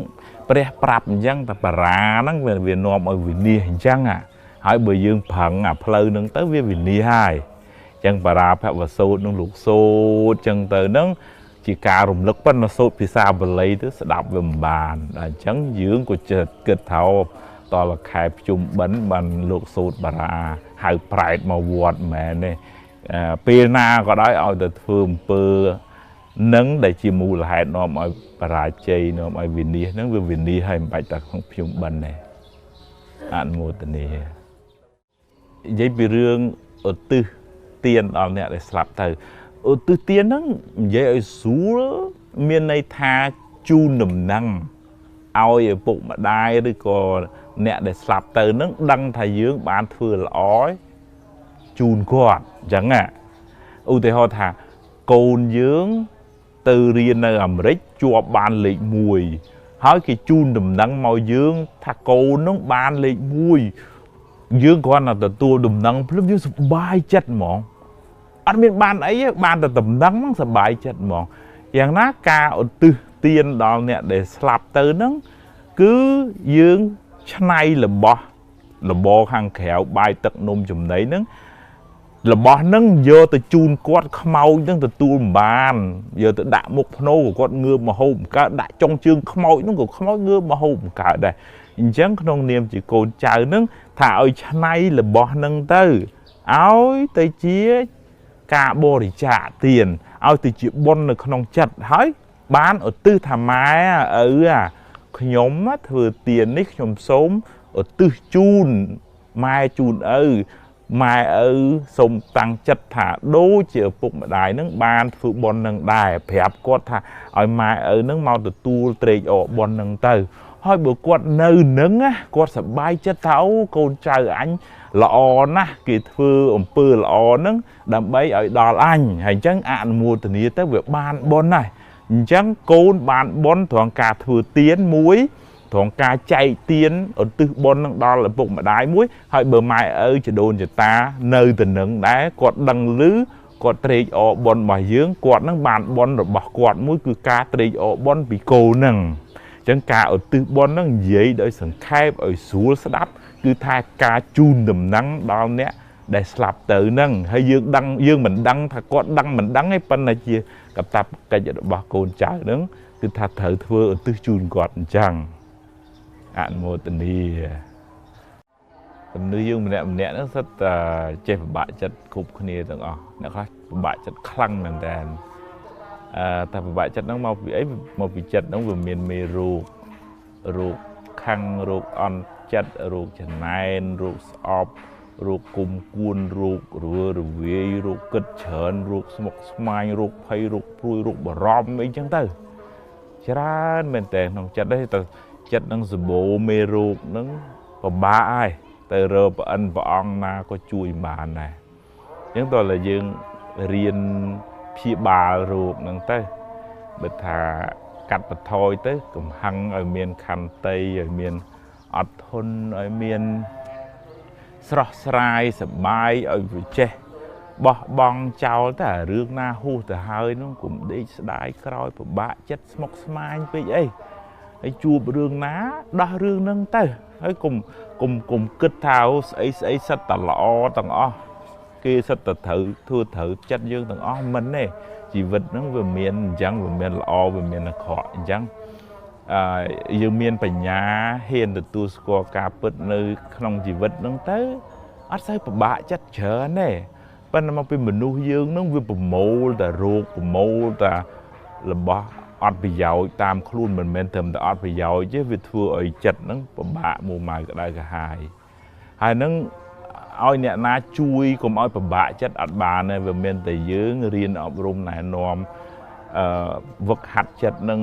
ព្រះប្រាប់អញ្ចឹងតែបារាហ្នឹងវានាំឲ្យវិនាសអញ្ចឹងហើយបើយើងប្រឹងអាផ្លូវហ្នឹងទៅវាវិនាសហើយអញ្ចឹងបារាភវសូត្រនឹងលោកសូត្រអញ្ចឹងទៅហ្នឹងជាការរំលឹកប៉ុន្តែសូត្រភាសាបាលីទៅស្ដាប់វាមិនបានអញ្ចឹងយើងក៏ចិត្តគិតថាតលខែភ្ជុំបិណ្ឌបានលោកសូត្របារាហៅប្រែតមកវត្តមែនទេពេលណាក៏ដោយឲ្យតែធ្វើអំពើនឹងដែលជាមូលហេតុនាំឲ្យបរាជ័យនាំឲ្យវិនាសហ្នឹងវាវិនាសហើយមិនបាច់តែក្នុងភ្ជុំបិណ្ឌទេអនុមោទនានិយាយពីរឿងឧទ្ទិសទានដល់អ្នកដែលស្លាប់ទៅឧទ្ទិសទានហ្នឹងនិយាយឲ្យស្រួលមានន័យថាជូនដំណឹងឲ្យឪពុកម្ដាយឬក៏អ្នកដែលស្លាប់ទៅហ្នឹងដឹងថាយើងបានធ្វើល្អជូនគាត់អញ្ចឹងណាឧទាហរណ៍ថាកូនយើងទៅរៀននៅអាមេរិកជាប់បានលេខ1ហើយគេជូនដំណឹងមកយើងថាកូននឹងបានលេខ1យើងគ្រាន់តែទទួលដំណឹងភ្លាមយើងសប្បាយចិត្តហ្មងអត់មានបានអីទេបានតែដំណឹងហ្នឹងសប្បាយចិត្តហ្មងយ៉ាងណាការឧទ្ទិសទានដល់អ្នកដែលស្លាប់ទៅហ្នឹងគឺយើងឆ្នៃរបស់របរខាងក្រៅបាយទឹកនំចំណីហ្នឹងរបស់ហ្នឹងយកទៅជូនគាត់ខ្មោចហ្នឹងទទួលមិនបានយកទៅដាក់មុខភ្នោក៏គាត់ងើបមកហូបមិនកើតដាក់ចុងជើងខ្មោចហ្នឹងក៏ខ្មោចងើបមកហូបមិនកើតដែរអញ្ចឹងក្នុងនាមជាកូនចៅហ្នឹងថាឲ្យឆ្នៃរបស់ហ្នឹងទៅឲ្យទៅជាការបរិច្ចាគទានឲ្យទៅជាបុណ្យនៅក្នុងចិត្តហើយបានឧទ្ទិសថាម៉ែឪខ្ញុំធ្វើទាននេះខ្ញុំសូមឧទ្ទិសជូនម៉ែជូនឪម៉ែឪសូមតាំងចិត្តថាដូចជាឪពុកម្ដាយនឹងបានធ្វើបុណ្យនឹងដែរប្រាប់គាត់ថាឲ្យម៉ែឪនឹងមកទទួលត្រេកអរបុណ្យនឹងទៅហើយបើគាត់នៅនឹងណាគាត់សប្បាយចិត្តថាអូកូនចៅអញល្អណាស់គេធ្វើអំពើល្អនឹងដើម្បីឲ្យដល់អញហើយអញ្ចឹងអនុមោទនាទៅវាបានបុណ្យហើយអញ្ចឹងកូនបានបុណ្យត្រង់ការធ្វើទានមួយត្រង់ការចែកទានឧទ្ទិសបុណ្យនឹងដល់ឪពុកម្ដាយមួយហើយបើម៉ែឪចដូនចតានៅទៅនឹងដែរគាត់ដឹងឮគាត់ត្រេកអរបុណ្យរបស់យើងគាត់នឹងបានបុណ្យរបស់គាត់មួយគឺការត្រេកអរបុណ្យពីកូននឹងអញ្ចឹងការឧទ្ទិសបុណ្យនឹងនិយាយដោយសង្ខេបឲ្យស្រួលស្ដាប់គឺថាការជូនដំណឹងដល់អ្នកដែលស្លាប់ទៅនឹងហើយយើងដឹងយើងមិនដឹងថាគាត់ដឹងមិនដឹងទេប៉ុន្តែជាកាតព្វកិច្ចរបស់កូនចៅនឹងគឺថាត្រូវធ្វើឧទ្ទិសជូនគាត់អញ្ចឹងអនុមោទនាមនុស្សយើងម្នាក់ម្នាក់ហ្នឹងសិតតែចេះពិបាកចិត្តគ្រប់គ្នាទាំងអស់អ្នកខ្លះពិបាកចិត្តខ្លាំងមែនតើតែពិបាកចិត្តហ្នឹងមកពីអីមកពីចិត្តហ្នឹងវាមានមេរោគរោគខឹងរោគអន់ចិត្តរោគចំណែនរោគស្អប់រោគគុំគួនរោគរវើរវាយរោគគិតច្រើនរោគស្មុគស្មាញរោគភ័យរោគព្រួយរោគបារម្ភអីចឹងទៅច្រើនមែនតើក្នុងចិត្តទេតែចិត្តនឹងសម្បូរមេរោគនឹងពិបាកហើយទៅរកប្រអិនព្រះអង្គណាក៏ជួយបានដែរអញ្ចឹងតើតែយើងរៀនព្យាបាលរោគហ្នឹងទៅបើថាកាត់បន្ថយទៅកំហឹងឲ្យមានខន្តីឲ្យមានអត់ធន់ឲ្យមានស្រស់ស្រាយសប្បាយឲ្យវាចេះបោះបង់ចោលតែរឿងណាហួសទៅហើយនោះកុំដេកស្ដាយក្រោយពិបាកចិត្តស្មុគស្មាញពេកអីហើយជួបរឿងណាដោះរឿងហ្នឹងទៅហើយកុំគិតថាស្អីស្អីសិតតែល្អទាំងអស់គេសិតតែត្រូវធ្វើត្រូវចិត្តយើងទាំងអស់មិនទេជីវិតហ្នឹងវាមានអញ្ចឹងវាមានល្អវាមានអាក្រក់អញ្ចឹងយើងមានបញ្ញាហ៊ានទទួលស្គាល់ការពិតនៅក្នុងជីវិតហ្នឹងទៅអត់សូវពិបាកចិត្តច្រើនទេប៉ុន្តែមកពីមនុស្សយើងហ្នឹងវាប្រមូលតែរោគប្រមូលតែរបស់ អត់ប្រយោជន៍តាមខ្លួនមិនមែនត្រឹមតែអត់ប្រយោជន៍ទេវាធ្វើឲ្យចិត្តហ្នឹងពិបាកមួម៉ៅក្តៅក្រហាយហើយហ្នឹងឲ្យអ្នកណាជួយកុំឲ្យពិបាកចិត្តអត់បានទេវាមានតែយើងរៀនអប់រំណែនាំអឺវឹកហាត់ចិត្តនឹង